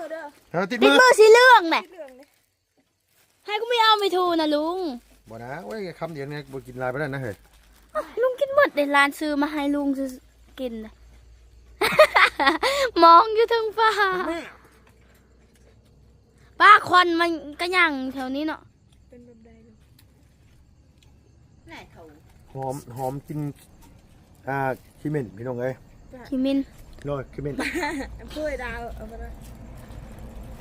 ເອີ ຕິດມື ຕິດມື ເອີ ຕິດມື ສີເຫຼືອງນະ ສີເຫຼືອງນີ້ ໃຫ້ກູມີເອົາໄປຖູນະລຸງ. ບໍ່ນະ ໂອ້ຍ ຄຳດຽວນີ້ບໍ່ກິນຫຼາຍປານນັ້ນນະເຮີ້ຍ. ອ້າວ ລຸງກິນໝົດເດ້ ຫຼານຊື້ມາໃຫ້ລຸງຊື້ກິນນະ. ມອງຢູ່ເທິງຟ້າ ແມ່ ປ້າ ຄວັນມັນກະຍັງແຖວນີ້ເນາະ. ເປັນແບບໃດ? ໜ້າເຖົ້າ ຫອມ ຫອມກິ່ນ ອ່າ ຂີ້ເໝັນພີ່ນ້ອງເອີຍ. ຂີ້ເໝັນ ໂອ້ຍ ຂີ້ເໝັນ ເພື່ອດາວເອົາມາ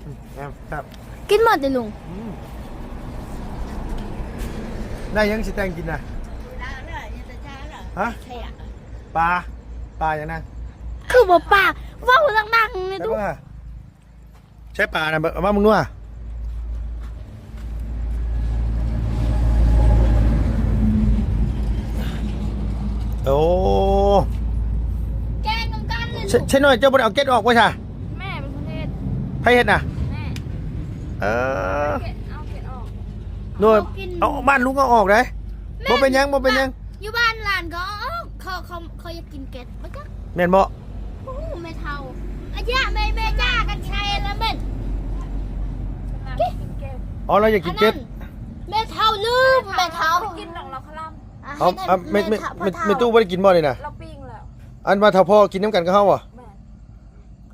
ອືມ ແຊບ ແຊບ ກິນໝົດເດ້ລຸງ. ອືມ ໄດ້ຫຍັງຊິແຕ່ງກິນນະ? ຮະ? ປາ ປາຫຍັງນະ? ຄືບໍ່ປາ ເວົ້າດັງໆນີ້ດຸ. ໃສ່ປານະ ເອົາມາເບິ່ງດູຫາ. ໂອ້ ແກງນຳກັນເລີຍ. ໃຊ່ ໃຊ່ນ້ອຍ ເຈົ້າບໍ່ໄດ້ເອົາເກັດອອກບໍ່ຊະ? ແມ່ເປັນຄົນເຮັດ. ໃຜເຮັດນະ? ແມ່. ເອີ ເອົາເກັດອອກ. ໂດຍ ເອົາກິນ ເອົາ ບ້ານລຸງເອົາອອກເດ້. ແມ່ ບໍ່ເປັນຫຍັງ ບໍ່ເປັນຫຍັງ. ຢູ່ບ້ານຫຼານກໍເອົາອອກ ເຂົາ ເຂົາ ເຂົາຢາກກິນເກັດບໍ່ຈັກ ແມ່ນບໍ່? ໂອ້ ແມ່ເຖົ້າ ອາຍະ ແມ່ ແມ່ຈ້າກັນໄຊລະແມ່ນ. ອໍ ລາວຢາກກິນເກັດ. ແມ່ເຖົ້າລືມ ແມ່ເຖົ້າກິນດອກລາວຄະລຳ. ເອົາ ແມ່ ແມ່ ແມ່ຕູ້ບໍ່ໄດ້ກິນບໍ່ນີ້ນະ? ລາວປີ້ງແລ້ວ. ອັນວ່າຖ້າພໍ່ກິນນຳກັນກັບເຮົາບໍ່? ແມ່ນ.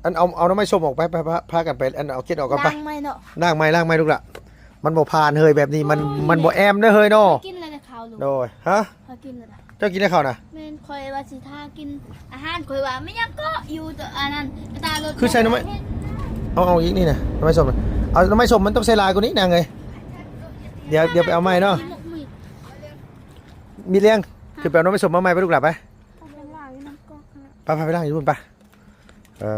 ອັນເອົາ ເອົາໜໍ່ໄມ້ສົ້ມອອກໄປ ໄປ ພາ ພາກັນໄປ ອັນເອົາເກັດອອກກ່ອນໄປ. ລ້າງໃໝ່ເນາະ ລ້າງໃໝ່ ລ້າງໃໝ່ລູກຫຼານ. ມັນບໍ່ຜ່ານເຮີ້ຍແບບນີ້ ມັນ ໂອ້ຍ ມັນບໍ່ແອມເດີເຮີ້ຍເນາະ. ກິນແລ້ວເນາະເຂົ້າລູກ. ໂດຍ ຮະ? ເຮົາກິນແລ້ວນະ. ເຈົ້າກິນແລ້ວເຂົ້ານະ? ແມ່ນ ຂ້ອຍວ່າຊິຖ້າກິນອາຫານ ຂ້ອຍວ່າແມ່ນຫຍັງເກາະຢູ່ອັນນັ້ນ ກະຕາລົດ. ຄືໃສ່ໜໍ່ໄມ້ ເອົາ ເອົາອີກນີ້ນະ ໜໍ່ໄມ້ສົ້ມນະ. ເອົາໜໍ່ໄມ້ສົ້ມມັນຕ້ອງໃສ່ຫຼາຍກວ່ານີ້ນາງເອີຍ. ດຽວ ດຽວໄປເອົາໃໝ່ເນາະ. ມີດລຽງ ຂຶ້ນໄປເອົາໜໍ່ໄມ້ສົ້ມມາໃໝ່ໄປລູກຫຼານໄປ. ໄປ ໄປ ໄປລ້າງຢູ່ພຸ້ນໄປ. ເອີ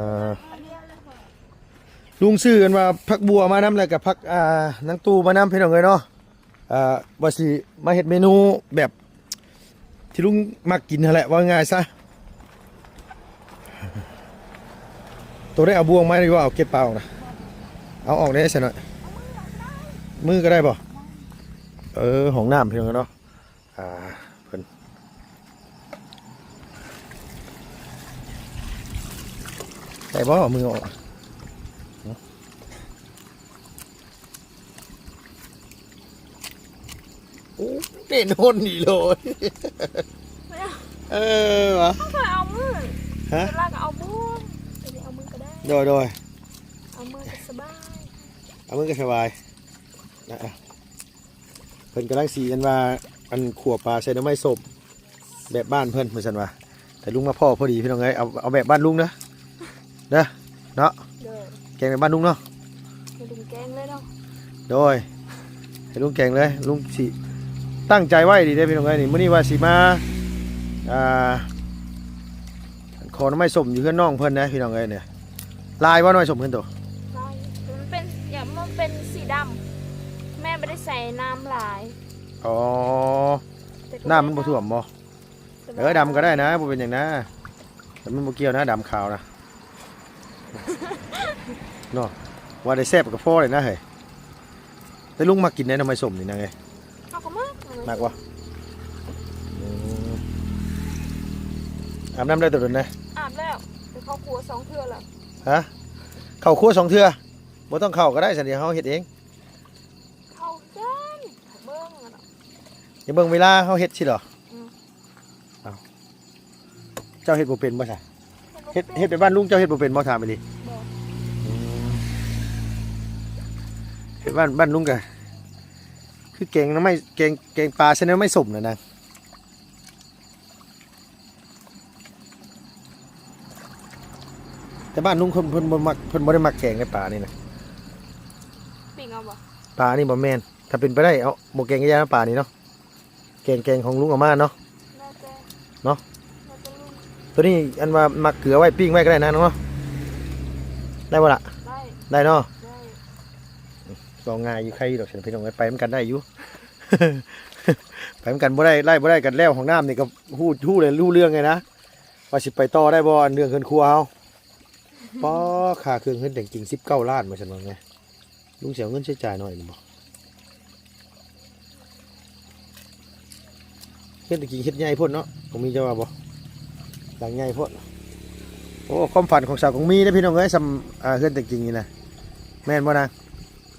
ລຸງຊື້ອັນວ່າຜັກບົ່ວມານຳ ແລ້ວກະຜັກ ອ່າ ນາງຕູ້ມານຳ ພີ່ນ້ອງເອີຍເນາະ. ອ່າ ວ່າຊິມາເຮັດເມນູແບບທີ່ລຸງມັກກິນຫັ້ນແຫຼະ ເວົ້າງ່າຍໆຊະ. ໂຕໄດ້ເອົາບ່ວງມາຢູ່ບໍ່? ເອົາເກັດປາອອກນະ. ເອົາອອກແດ່ຊະໜ້ອຍ. ມືກໍໄດ້ບໍ່? ເອີ ຫ້ອງນ້ຳ ພີ່ນ້ອງເນາະ. ອ່າ ເພິ່ນ ໄດ້ບໍ່? ເອົາມືອອກ. ໂອ້ ເປັນຫົນນີ້ໂລດ. ເອີ ຫວາ? ເອົາມື. ຮະ? ເວລາກໍເອົາບ່ວງ ເອົາມືກໍໄດ້. ໂດຍ ໂດຍ. ເອົາມືກໍສະບາຍ. ເອົາມືກໍສະບາຍ. ນະ. พิ่นກຳລັງຊິອັນວ່າ ອັນ ຂົ້ວປາໃສ່ໜໍ່ໄມ້ສົ້ມ ແບບບ້ານເພິ່ນ ວ່າຊັ້ນວ່າ. ແຕ່ລຸງມາພໍ້ພໍດີພີ່ນ້ອງເອີຍ ເອົາ ເອົາແບບບ້ານລຸງເດີ ເດີເນາະ. ໂດຍ ແກງແບບບ້ານລຸງເນາະ ໃຫ້ລຸງແກງເລີຍເນາະ. ໂດຍ ໃຫ້ລຸງແກງເລີຍ ລຸງຊິຕັ້ງໃຈໄວ້ດີເດ້ພີ່ນ້ອງເອີຍ. ນີ້ ມື້ນີ້ວ່າຊິມາ ອ່າ ຂໍໜໍ່ໄມ້ສົ້ມຢູ່ເຮືອນນ້ອງເພິ່ນນະພີ່ນ້ອງເອີຍ. ນີ້ ຫຼາຍບໍ່ໜໍ່ໄມ້ສົ້ມເຮືອນໂຕ? ຫຼາຍ ມັນເປັນ ຢ່າງມັນເປັນສີດຳ ແມ່ບໍ່ໄດ້ໃສ່ນ້ຳຫຼາຍ. ອໍ ແຕ່ກໍ ນ້ຳມັນບໍ່ຖ້ວມບໍ່? ແຕ່ວ່າ ເອີ ດຳກໍໄດ້ນະ ບໍ່ເປັນຫຍັງນະ ແຕ່ມັນບໍ່ກ່ຽວນະ ດຳຂາວນະ ເນາະ. ວ່າໄດ້ແຊບກໍພໍແລ້ວນະເຮີ້ຍ. ແຕ່ລຸງມັກກິນໄດ໋ໜໍ່ໄມ້ສົ້ມນີ້ນາງເອີຍ. ເຮົາກໍມັກ ມັກບໍ່? ອືມ ອາບນ້ຳໄດ້ແຕ່ດົນນະ? ອາບແລ້ວ ແຕ່ເຂົ້າຄົວສອງເທື່ອແລ້ວ. ຮະ? ເຂົ້າຄົວສອງເທື່ອ? ບໍ່ຕ້ອງເຂົ້າກໍໄດ້ຊັ້ນ ດຽວເຮົາເຮັດເອງ. ເຂົ້າຄືກັນ ເບິ່ງ ຢ່າເບິ່ງເວລາເຮົາເຮັດຊີ້ເດ. ອືມ ເອົ້າ ເຈົ້າເຮັດບໍ່ເປັນບໍ່ຊະ? ເຮັດ ເຮັດແບບບ້ານລຸງເຈົ້າເຮັດບໍ່ເປັນບໍ່? ຖາມອີ່ຫຼີ. ບໍ່ ອືມ ເຮັດບ້ານ ບ້ານລຸງກະຄືແກງໜໍ່ໄມ້ ແກງ ແກງປາໃສ່ໜໍ່ໄມ້ສົ້ມນະນາງ. ແຕ່ບ້ານລຸງເພິ່ນ ເພິ່ນບໍ່ມັກ ເພິ່ນບໍ່ໄດ້ມັກແກງໃນປານີ້ນະ. ປີ້ງເອົາບໍ່? ປານີ້ບໍ່ແມ່ນ ຖ້າເປັນໄປໄດ້ເອົາ ບໍ່ແກງກະຢ່ານຳປານີ້ເນາະ. ແກງ ແກງຂອງລຸງເອົາມາເນາະ. ແລ້ວແຕ່ ເນາະ ແລ້ວແຕ່ລຸງ. ໂຕນີ້ອັນວ່າໝັກເກືອໄວ້ ປີ້ງໄວ້ກໍໄດ້ນະນ້ອງເນາະ. ໄດ້ບໍ່ລະ? ໄດ້ ໄດ້ເນາະ. ໄດ້ ເວົ້າງ່າຍຢູ່ ໄຄຢູ່ດອກຊັ້ນ ພີ່ນ້ອງເອີຍ ໄປນຳກັນໄດ້ຢູ່. ໄປນຳກັນບໍ່ໄດ້ ໄລ່ບໍ່ໄດ້ກັນແລ້ວ ຫ້ອງນ້ຳນີ້ກໍຮູ້ ຮູ້ເລີຍ ຮູ້ເລື່ອງເລີຍນະ ວ່າຊິໄປຕໍ່ໄດ້ບໍ່ ອັນເລື່ອງເຮືອນຄົວເຮົາ. ປໍ ຄ່າເຄື່ອງເຮືອນແຕ່ງຈິງສິບເກົ້າລ້ານ ວ່າຊັ້ນວ່າໄງ. ລຸງຊິເອົາເງິນໃຊ້ຈ່າຍໜ້ອຍນີ້ບໍ່? ເຮືອນແຕ່ງຈິງເຮັດໃຫຍ່ໂພດເນາະ ກອງມີ ເຈົ້າວ່າບໍ່? ຫຼັງໃຫຍ່ໂພດ. ໂອ້ ຄວາມຝັນຂອງສາວກອງມີເດ້ພີ່ນ້ອງເອີຍ ສ່ຳ ອ່າ ເຮືອນແຕ່ງຈິງນີ້ນະ ແມ່ນບໍ່ນາງ?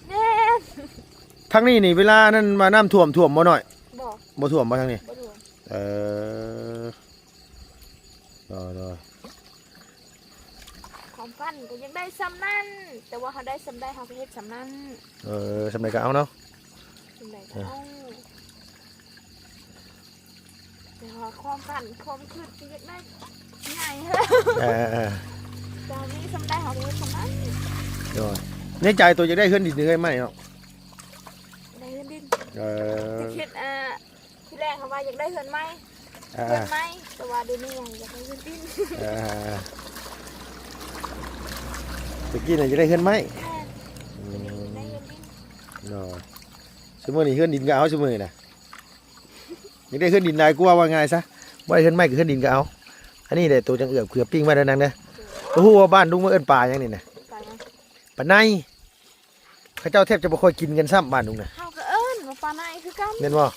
ແມ່ນ. ທາງນີ້ນີ້ ເວລານັ້ນວ່ານ້ຳຖ້ວມ ຖ້ວມບໍ່ນ້ອຍ? ບໍ່ ບໍ່ຖ້ວມບໍ່ທາງນີ້? ບໍ່ຖ້ວມ. ເອີ ໂດຍ ໂດຍ. ຄວາມຝັນກໍຢາກໄດ້ສ່ຳນັ້ນ ແຕ່ວ່າເຮົາໄດ້ສ່ຳໃດເຮົາກໍເຮັດສ່ຳນັ້ນ. ເອີ ສ່ຳໃດກໍເອົາເນາະ. ສ່ຳໃດກໍເອົາ ເອີ ແຕ່ວ່າຄວາມຝັນ ຄວາມຄິດກໍຢາກໄດ້ໃຫຍ່. ເອີ ເອີ ເອີ ແຕ່ມີສ່ຳໃດເຮົາກໍເຮັດສ່ຳນັ້ນ. ໂດຍ ໃນໃຈໂຕຢາກໄດ້ເຮືອນດິນ ເຮືອນໄມ້ເນາະ? ໄດ້ເຮືອນດິນ. ເອີ ແຕ່ຄິດ ອ່າ ທີແລກເຮົາວ່າຢາກໄດ້ເຮືອນໃໝ່ ອ່າ ເຮືອນໃໝ່ ແຕ່ວ່າດຽວນີ້ຢາກໄດ້ເຮືອນດິນ. ອ່າ ຕະກີ້ນະຢາກໄດ້ເຮືອນໃໝ່. ແມ່ນ ອືມ ດຽວນີ້ຢາກໄດ້ເຮືອນດິນ. ໂດຍ ຊຸມື້ນີ້ເຮືອນດິນກໍເອົາ ຊຸມື້ນີ້ນະ ຢາກໄດ້ເຮືອນດິນຫຼາຍກວ່າ ວ່າງ່າຍຊະ. ບໍ່ໄດ້ເຮືອນໃໝ່ກໍເຮືອນດິນກໍເອົາ. ອັນນີ້ແຫຼະໂຕຈັ່ງເອືອບເກືອປີ້ງໄວ້ເດີນາງເດີ. ບໍ່ຮູ້ວ່າບ້ານລຸງມາເອີ້ນປາຫຍັງນີ້ນະ? ປາຫຍັງ? ປາໄນ. ເຂົາເຈົ້າແທບຈະບໍ່ຄ່ອຍກິນກັນຊ້ຳບ້ານລຸງນະ. ເຮົາກໍເອີ້ນວ່າປາໄນຄືກັນ ແມ່ນບໍ່?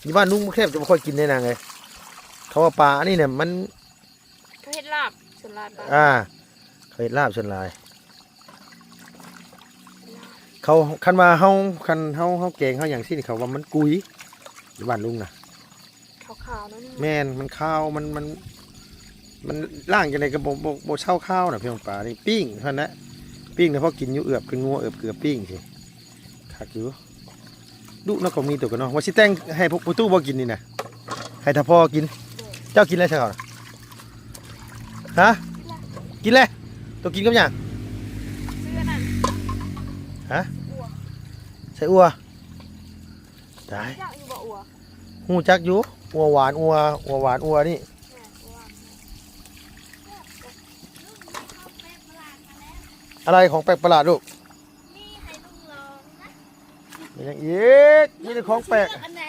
ຢູ່ບ້ານລຸງແທບຈະບໍ່ຄ່ອຍກິນເດ້ນາງເອີຍ. ເຂົາວ່າປາອັນນີ້ນະມັນ ເຂົາເຮັດລາບສ່ວນຫຼາຍປາ. ອ່າ ເຂົາເຮັດລາບສ່ວນຫຼາຍ. ເຂົາ ຄັນວ່າເຮົາ ຄັນເຮົາ ເຮົາແກງເຮົາຫຍັງຊີ້ ເຂົາວ່າມັນກຸຍ ຢູ່ບ້ານລຸງນະ. ຂາວໆ ໜ້ອຍໜຶ່ງ. ແມ່ນ ມັນຄາວ ມັນ ມັນ ມັນລ້າງຈັ່ງໃດກໍບໍ່ ບໍ່ ບໍ່ເຊົາຄາວນະ ພີ່ນ້ອງ. ປານີ້ປີ້ງເທົ່ານັ້ນແຫຼະ ປີ້ງນະ ພໍກິນຢູ່ ເອືອບກັນງົວ ເອືອບເກືອປີ້ງຊີ້ ຄັກຢູ່. ດຸເນາະ ກໍມີໂຕກັນເນາະ. ວ່າຊິແຕ່ງໃຫ້ພວກພໍ່ຕູ້ບໍ່ກິນນີ້ນະ ໃຫ້ຖ້າພໍ່ກິນ. ເຈົ້າກິນແລ້ວຊະເຂົານະ? ຮະ? ກິນແລ້ວ. ໂຕກິນກັບຫຍັງ? ຊື້ອັນນັ້ນ. ຮະ? ອັ່ວ. ໃສ່ອັ່ວ? ຕາຍ ຮູ້ຈັກຢູ່ບໍ່ ອັ່ວ? ຮູ້ຈັກຢູ່ ອັ່ວຫວານ ອັ່ວ ອັ່ວຫວານ ອັ່ວນີ້. ແມ່ນ ອັ່ວຫວານ. ອະໄລຂອງແປກປະຫຼາດລູກ? ມີໃຫ້ລຸງລອງນະ. ມີຫຍັງອີກ? ມີແຕ່ຂອງແປກ. ເລືອກອັນໃດ?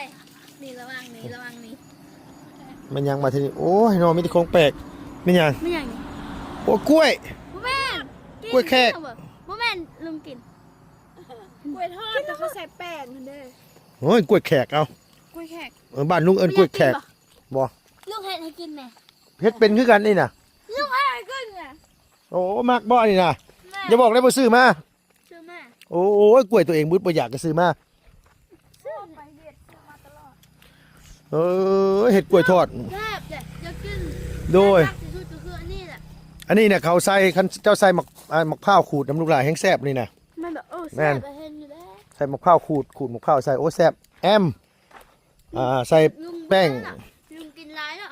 ນີ້ລະຫວ່າງນີ້ ລະຫວ່າງນີ້. ແມ່ນຫຍັງບາດທີນີ້? ໂອ້ຍເນາະ ມີແຕ່ຂອງແປກ. ແມ່ນຫຍັງ? ແມ່ນຫຍັງນີ້? ໂອ້ ກ້ວຍ. ບໍ່ແມ່ນ. ກ້ວຍແຂກ. ບໍ່ແມ່ນ ລຸງກິນ. ກ້ວຍທອດ ແຕ່ເຂົາໃສ່ແປ້ງຫັ້ນເດ້. ໂອ້ຍ ກ້ວຍແຂກ ເອົ້າ. ກ້ວຍແຂກ. ເອີ ບ້ານລຸງເອີ້ນກ້ວຍແຂກ. ບໍ່ ລຸງເຮັດໃຫ້ກິນແດ່. ເຮັດເປັນຄືກັນນີ້ນະ. ລຸງເຮັດໃຫ້ກິນນະ. ໂອ້ ມັກບໍ່ອັນນີ້ນະ? ຢ່າບອກໄດ້ບໍ່ຊື້ມາ. ຊື້ມາ. ໂອ້ຍ ກ້ວຍຕົວເອງບໍ່ ບໍ່ຢາກກໍຊື້ມາ. ຊື້ໄປເຮັດ ຊື້ມາຕະຫຼອດ. ເອີ ເຮັດກ້ວຍທອດ. ແຊບເດ້ ຢາກກິນ. ໂດຍ. ແຊບທີ່ສຸດກໍຄືອັນນີ້ແຫຼະ. ອັນນີ້ນະ ເຂົາໃສ່ ຄັນເຈົ້າໃສ່ໝາກ ອ່າ ໝາກພ້າວຂູດນຳລູກຫຼານແຮງແຊບນີ້ນະ. ມັນແບບ ໂອ້ ແຊບ ແມ່ນ ເຫັນຢູ່ແລ້ວ. ໃສ່ໝາກພ້າວຂູດ ຂູດໝາກພ້າວໃສ່ ໂອ້ ແຊບ. ແອມ ອ່າ ໃສ່ແປ້ງ ລຸງກິນຫຼາຍເນາະ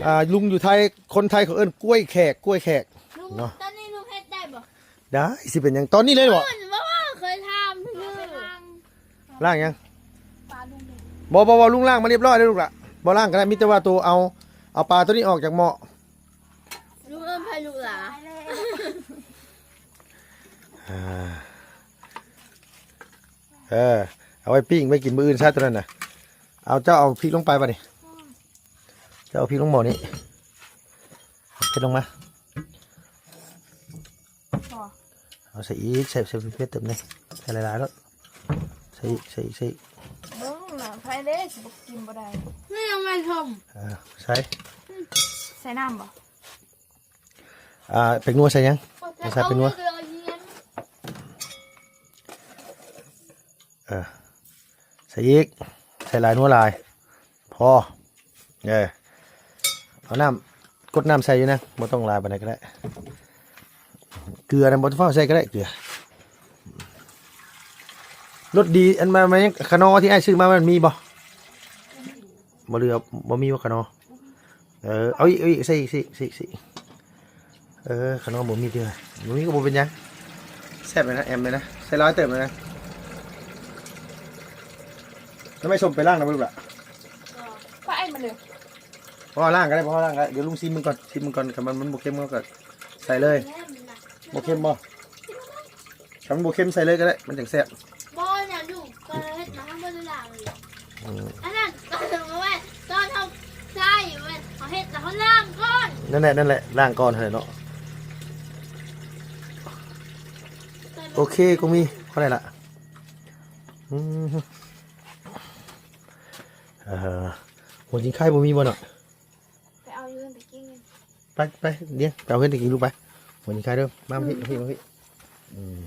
ອ່າ ລຸງຢູ່ໄທ ຄົນໄທເຂົາເອີ້ນກ້ວຍແຂກ ກ້ວຍແຂກ ລຸງ ເນາະ ຕອນນີ້ລຸງເຮັດໄດ້ບໍ່? ໄດ້ ຊິເປັນຫຍັງ ຕອນນີ້ເລີຍບໍ່? ບໍ່ ເຄີຍທຳ ລ້າງຫຍັງ? ບໍ່ ບໍ່ ບໍ່ ລຸງລ້າງມາລຽບຮ້ອຍແລ້ວລູກຫຼະ ບໍ່ລ້າງກໍໄດ້ ມີແຕ່ວ່າໂຕເອົາ ເອົາປາໂຕນີ້ອອກຈາກໝໍ້ ລຸງເອີ້ນໃຜລູກຫຼາ ອ່າ ເອີ ເອົາໄວ້ປີ້ງໄວ້ກິນມື້ອື່ນຊະ ໂຕນັ້ນນະ ເອົາ ເຈົ້າເອົາພິກລົງໄປບາດນີ້ ເຈົ້າເອົາພິກລົງໝໍ້ນີ້ ເຜັດລົງມາ ພໍ ເອົາໃສ່ອີກ ໃສ່ ໃສ່ເຜັດເຕີມນີ້ ໃສ່ຫຼາຍໆໂລດ ໃສ່ອີກ ໃສ່ອີກ ໃສ່ອີກ ເບິ່ງນະ ໃຜເດ້ຊິບໍ່ກິນບໍ່ໄດ້ ນີ້ຍັງແມ່ນສົ້ມ ເອີ ໃສ່ ໃສ່ນ້ຳບໍ່? ອ່າ ແປ້ງນົວໃສ່ຫຍັງ? ໃສ່ແປ້ງນົວ ເອີ ໃສ່ອີກ ໃສ່ຫຼາຍນົວຫຼາຍ ພໍ ເອີ ເອົານ້ຳ ກົດນ້ຳໃສ່ຢູ່ນະ ບໍ່ຕ້ອງຫຼາຍປານໃດກໍໄດ້ ເກືອນະ ບໍ່ຕ້ອງຟ້າວໃສ່ກໍໄດ້ ເກືອ ລົດດີ ອັນ ມາ ມາ ຂະໜໍ່ທີ່ອ້າຍຊື້ມາ ມັນມີບໍ່? ບໍ່ເຫຼືອ ບໍ່ມີບໍ່ຂະໜໍ່? ເອີ ເອົາອີກ ເອົາອີກ ໃສ່ອີກ ໃສ່ອີກ ໃສ່ອີກ ເອີ ຂະໜໍ່ບໍ່ມີເທື່ອ ບໍ່ມີກໍບໍ່ເປັນຫຍັງ ແຊບເລີຍນະ ແອມເລີຍນະ ໃສ່ຫຼາຍເຕີບເລີຍນະ ນ້ຳໄມ້ສົ້ມໄປລ້າງນຳບໍ່ລູກຫຼາ? ປະໄອ້ມັນເດີ ພໍລ້າງກໍໄດ້ ພໍລ້າງກໍໄດ້ ດຽວລຸງຊີມເບິ່ງກ່ອນ ຊີມເບິ່ງກ່ອນ ຄັນມັນ ມັນບໍ່ເຄັມ ເຮົາກໍໃສ່ເລີຍ ບໍ່ເຄັມບໍ່? ຄັນມັນບໍ່ເຄັມໃສ່ເລີຍກໍໄດ້ ມັນຈັ່ງແຊບ ບໍ່ນະລູກ ຕອນເຮົາເຮັດນະ ເຮົາບໍ່ໄດ້ລ້າງເລີຍ ອືມ ອັນນັ້ນ ຕອນເຮົາເອົາໄວ້ ຕອນເຮົາໃສ່ເຮົາເຮັດນະ ເຮົາລ້າງກ່ອນ ນັ້ນແຫຼະ ນັ້ນແຫຼະ ລ້າງກ່ອນຫັ້ນແຫຼະເນາະ ໂອເຄ ກໍມີ ພໍໄດ້ລະ ອືມ ເອີ ຫົວຈິງໄຄບໍ່ມີບໍ່ເນາະ? ໄປເອົາຢູ່ເຮືອນຕາກິ້ງ ໄປ ໄປ ດຽວ ໄປເອົາເຮືອນຕາກິ້ງລູກໄປ ຫົວຈິງໄຄເດີ ມາ ມາພີ້ ມາພີ້ ມາພີ້ ອືມ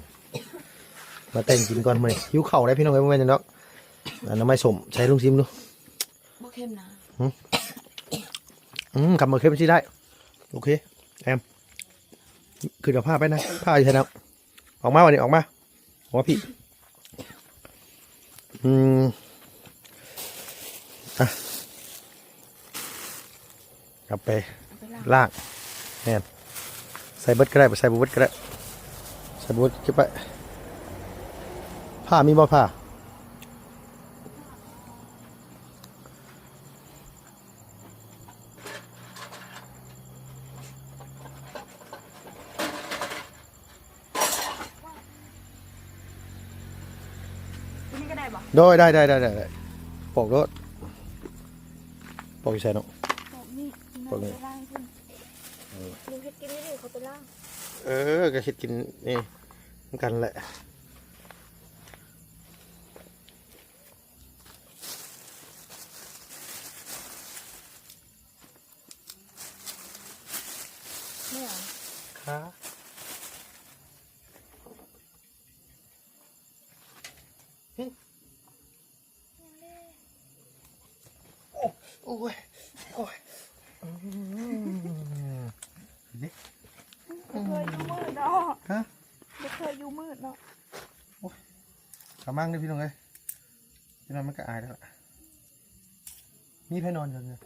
ມາແຕ່ງກິນກ່ອນມື້ນີ້ ຫິວເຂົ້າໄດ໋ພີ່ນ້ອງເອີຍ ບໍ່ແມ່ນຫຍັງດອກ ອັນ ໜໍ່ໄມ້ສົ້ມ ໃສ່ລຸງຊີມດູ ບໍ່ເຄັມນະ ຫື ອືມ ຄັນບໍ່ເຄັມຊິໄດ້ ໂອເຄ ແອມ ຂຶ້ນເອົາຜ້າໄປນະ ຜ້າຢູ່ໃສນະ ອອກມາບາດນີ້ ອອກມາ ຫົວພີ້ ອືມ ອ່ະ ເອົາໄປ ເອົາໄປລ້າງ ລ້າງ ແມ່ນ ໃສ່ເບິດກໍໄດ້ ບໍ່ໃສ່ບໍ່ເບິດກໍໄດ້ ໃສ່ບໍ່ເບິດເກັບໄວ້ ຜ້າມີບໍ່ ຜ້າ? ຕົວນີ້ກໍໄດ້ບໍ່? ໂດຍ ໄດ້ ໄດ້ ໄດ້ ໄດ້ ປອກໂລດ ປອກຢູ່ໃສເນາະ? ປອກນີ້ ປອກນີ້ ເອີ ເຮັດກິນນີ້ ເຂົາໄປລ້າງ ເອີ ກໍເຮັດກິນນີ້ນຳກັນແຫຼະ. ແມ່ນຫຍັງ? ຂາ ໂອ້ຍ ໂອ້ຍ ອືມ ບໍ່ເຄີຍຢູ່ມືດເນາະ ຮະ ບໍ່ເຄີຍຢູ່ມືດເນາະ ໂອ້ຍ ກະມັງເດ້ພີ່ນ້ອງເອີຍ ຈັກໜ່ອຍມັນກະອາຍແລ້ວລະ ມີໃຜນອນຢູ່ເຮືອນ?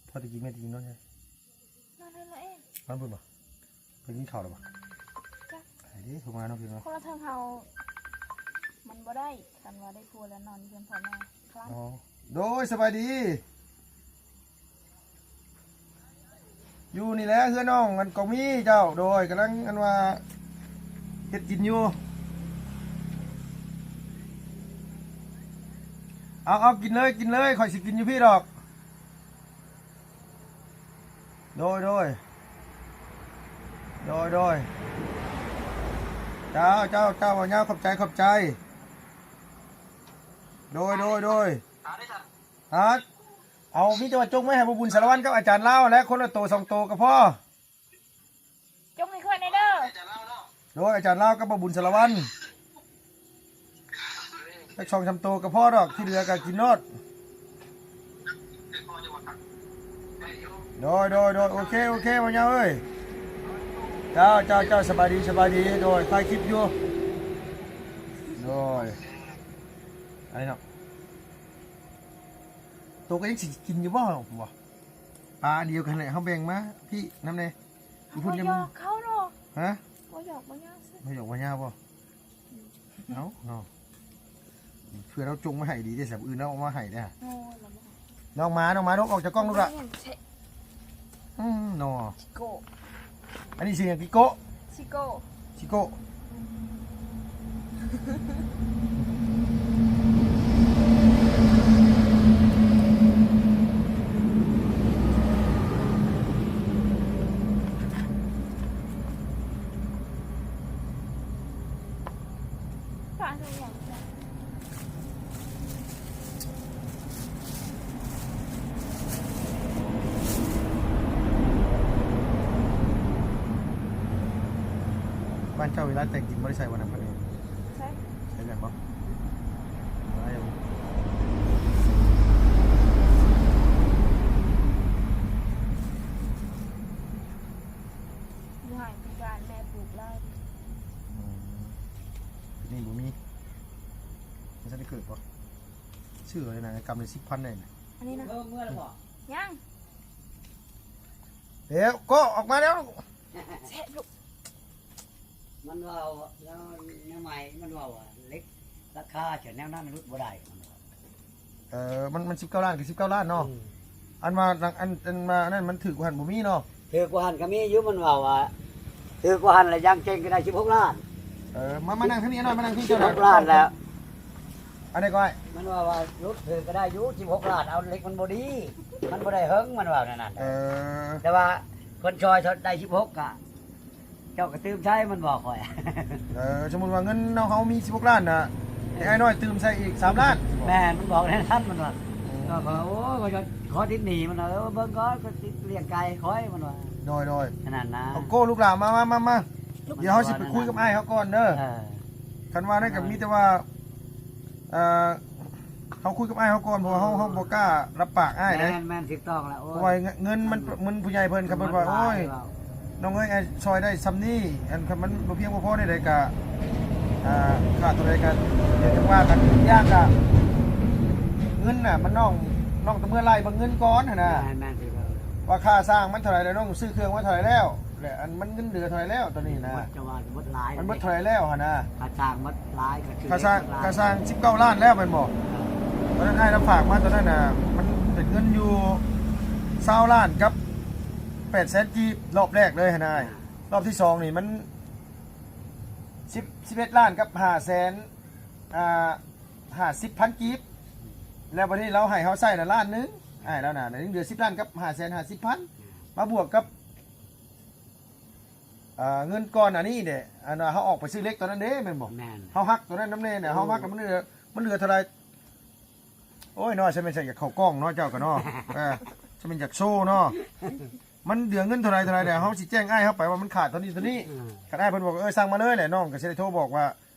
ພໍ່ຕະກີ້ແມ່ຕະກີ້ນອນໃສ? ນອນເຮືອນລາວເອງ ນອນພຸ້ນບໍ່? ໄປກິນເຂົ້າແລ້ວບໍ່? ຈັກ ໄປເດ້ ໂທມາເນາະ ພີ່ນ້ອງ ຄົນລະເທິງເຮົາ ມັນບໍ່ໄດ້ ຄັນວ່າໄດ້ຜົວແລ້ວນອນເຮືອນພໍ່ແມ່ ຄັນ ອໍ ໂດຍ ສະບາຍດີ. ຢູ່ນີ້ແຫຼະເຮືອນນ້ອງອັນກອງມີເຈົ້າ ໂດຍ ກຳລັງອັນວ່າເຮັດກິນຢູ່ ເອົາ ເອົາ ກິນເລີຍ ກິນເລີຍ ຂ້ອຍຊິກິນຢູ່ພີ້ດອກ ໂດຍ ໂດຍ ໂດຍ ໂດຍ ເຈົ້າ ເຈົ້າ ເຈົ້າ ເວົ້າຍາວ ຂອບໃຈ ຂອບໃຈ ໂດຍ ໂດຍ ໂດຍ. ຮະ ເອົາ ມີແຕ່ວ່າຈົ່ງໄວ້ໃຫ້ບ່າວບຸນສາລະວັນກັບອາຈານລາວແຫຼະ ຄົນລະໂຕສອງໂຕກໍພໍ ຈົ່ງໃຫ້ຂ້ອຍແດ່ເດີ ໂດຍ ອາຈານລາວກັບບ່າວບຸນສາລະວັນ ຈັກສອງສາມໂຕກໍພໍດອກ ທີ່ເຫຼືອກໍກິນໂລດ ໂດຍ ໂດຍ ໂດຍ ໂອເຄ ໂອເຄ ບ່າວຍາວເອີຍ ເຈົ້າ ເຈົ້າ ເຈົ້າ ສະບາຍດີ ສະບາຍດີ ໂດຍ ຖ່າຍຄລິບຢູ່ ໂດຍ ອັນນີ້ເນາະ. ໂຕກໍຍັງຊິກິນຢູ່ບໍ່? ບໍ່ ປາອັນດຽວກັນແຫຼະ ເຮົາແບ່ງມາພີ້ນຳແດ່. ບໍ່ຢອກເຂົາດອກ. ຮະ? ບໍ່ຢອກບໍ່ຍາວ. ບໍ່ຢອກບໍ່ຍາວບໍ່? ເອົ້າເນາະ ເພື່ອເຮົາຈົ່ງມາໃຫ້ດີເດ້ ສຳອື່ນເຮົາເອົາມາໃຫ້ເດ້. ນ້ອງໝາ ນ້ອງໝາ ລົບອອກຈາກກ້ອງລູກລະ. ອືມ ເນາະ. ອັນນີ້ຊື່ຫຍັງ? ກິໂກະ? ຊິໂກະ ຊິໂກະ. ບ້ານເຈົ້າເວລາແຕ່ງຈິງບໍ່ໄດ້ໃສ່ບໍ່ນຳກັນເອງ? ໃສ່ ໃສ່ແລ້ວບໍ່? ຢູ່ໃຫ້ຄືບ້ານແມ່ປູກຫຼາຍ. ອືມ ນີ້ບໍ່ມີ ບໍ່ທັນໄດ້ເກີດບໍ່? ຊື້ເອົາເລີຍນະ ກຳລະສິບພັນໄດ້ນະ. ອັນນີ້ນະ ເອີ ເມື່ອແລ້ວບໍ່? ຍັງ. ເດວ ກໍອອກມາແລ້ວ. ແຊະລູກ. ມັນເວົ້າແນວ ແນວໃໝ່ ມັນເວົ້າວ່າເຫຼັກລາຄາຈະແນວນັ້ນຫຼຸດບໍ່ໄດ້ ມັນວ່າ. ເອີ ມັນ ມັນສິບເກົ້າລ້ານກໍສິບເກົ້າລ້ານເນາະ. ອືມ ອັນວ່າ ອັນ ອັນວ່ານັ້ນມັນຖືກກວ່າຫັ້ນບໍ່ມີເນາະ. ຖືກກວ່າຫັ້ນກໍມີຢູ່ ມັນເວົ້າວ່າຖືກກວ່າຫັ້ນແລ້ວ ຢ່າງເກັ່ງກໍໄດ້ສິບຫົກລ້ານ. ເອີ ມາ ມານັ່ງທາງນີ້ໜ້ອຍ ມານັ່ງທາງນີ້. ສິບຫົກລ້ານແລ້ວ. ອັນໃດກໍອ້າຍ? ມັນວ່າ ວ່າຫຼຸດຖືກກໍໄດ້ຢູ່ສິບຫົກລ້ານ ເອົາເຫຼັກມັນບໍ່ດີ ມັນບໍ່ໄດ້ເຫິງ ມັນວ່າແນວນັ້ນ. ເອີ ແຕ່ວ່າເພິ່ນຊ່ອຍໄດ້ສິບຫົກ ກໍ ເຈົ້າກໍຕື່ມໃຊ້ ມັນບອກຂ້ອຍ. ເອີ ສົມມຸດວ່າເງິນເຮົາ ເຮົາມີສິບຫົກລ້ານນະ ໃຫ້ອ້າຍນ້ອຍຕື່ມໃສ່ອີກສາມລ້ານ. ແມ່ນ ມັນບອກແນວນັ້ນ ມັນວ່າ. ອືມ ກໍຂ້ອຍ ໂອ້ຍ ຂ້ອຍຂໍຕິດໜີ້ ມັນວ່າ. ເອີ ເບິ່ງກ່ອນ ຂ້ອຍຕິດລ້ຽງໄກ່ຂ້ອຍ ມັນວ່າ. ໂດຍໆ ອັນນັ້ນນະ. ໂອເຄ ລູກຫຼານ ມາ ມາ ມາ ມາ ດຽວເຮົາຊິໄປຄຸຍກັບອ້າຍເຮົາກ່ອນເດີ. ເອີ ຄັນວ່ານັ້ນກໍມີແຕ່ວ່າ ເອີ ເຮົາຄຸຍກັບອ້າຍເຮົາກ່ອນ ເພາະວ່າເຮົາ ເຮົາບໍ່ກ້າຮັບປາກອ້າຍເດ້. ແມ່ນໆ ຖືກຕ້ອງແລ້ວ. ໂອ້ຍ ເພາະວ່າເງິນມັນ ມັນຜູ້ໃຫຍ່ເພິ່ນ ຄັນເພິ່ນວ່າ ໂອ້ຍ ນ້ອງເອີຍ ອ້າຍຊ່ອຍໄດ້ຊ່ຳນີ້ ອັນຄັນມັນບໍ່ພຽງບໍ່ພໍແນວໃດກໍ ອ່າ ຂາດເທົ່າໃດກໍ ດຽວຈັ່ງວ່າກັນ. ຢ່າງກໍເງິນນະ ມັນນ້ອງ ນ້ອງຕ້ອງເມືອໄລ່ເບິ່ງເງິນກ່ອນຫັ້ນນະ. ແມ່ນໆ ຖືກແລ້ວ. ວ່າຄ່າຊ່າງມັນເທົ່າໃດແລ້ວ ນ້ອງຊື້ເຄື່ອງມາເທົ່າໃດແລ້ວ ແລະ ອັນມັນເງິນເດືອນເທົ່າໃດແລ້ວຕອນນີ້ນະ? ໝົດ ຈະວ່າໝົດຫຼາຍ ມັນໝົດເທົ່າໃດແລ້ວຫັ້ນນະ? ຄ່າຈ້າງໝົດຫຼາຍ ຄ່າຈ້າງ ຄ່າສ້າງສິບເກົ້າລ້ານແລ້ວແມ່ນບໍ່? ເອີ ຕອນນັ້ນອ້າຍລາວຝາກມາຕອນນັ້ນນະ ມັນເປັນເງິນຢູ່ຊາວລ້ານກັບແປດແສນກີບ ລອບແລກເລີຍຫັ້ນນະ. ອ່າ ລອບທີສອງນີ້ມັນສິບ ສິບເອັດລ້ານກັບຫ້າແສນ ອ່າ ຫ້າສິບພັນກີບ ແລ້ວບັດນີ້ລາວໃຫ້ເຮົາໃຊ້ນະລ້ານໜຶ່ງ ອ້າຍລາວນະ ຍັງເຫຼືອສິບລ້ານກັບຫ້າແສນຫ້າສິບພັນ ມາບວກກັບ ອ່າ ເງິນກ່ອນອັນນີ້ເດ້ ອັນວ່າເຮົາອອກໄປຊື້ເຫຼັກຕອນນັ້ນເດ້ ແມ່ນບໍ່? ແມ່ນ. ເຮົາຫັກຕົວນັ້ນນຳແດ່ນະ ເຮົາຫັກແລ້ວມັນເຫຼືອ ມັນເຫຼືອເທົ່າໃດ? ໂອ້ຍເນາະ ຊ່ຳແມ່ນຢາກເຂົ້າກ້ອງເນາະ ເຈົ້າກໍເນາະ. ເອີ ຊ່ຳແມ່ນຢາກໂຊເນາະ. ມັນເຫຼືອເງິນເທົ່າໃດ ເທົ່າໃດແລ້ວ ເຮົາຊິແຈ້ງອ້າຍເຮົາໄປວ່າມັນຂາດເທົ່ານີ້ ເທົ່ານີ້. ອືມ ຄັນອ້າຍເພິ່ນບອກ ເອີ ສັ່ງມາເລີຍແຫຼະ ນ້ອງກໍຊິໄດ້ໂທບອກວ່າ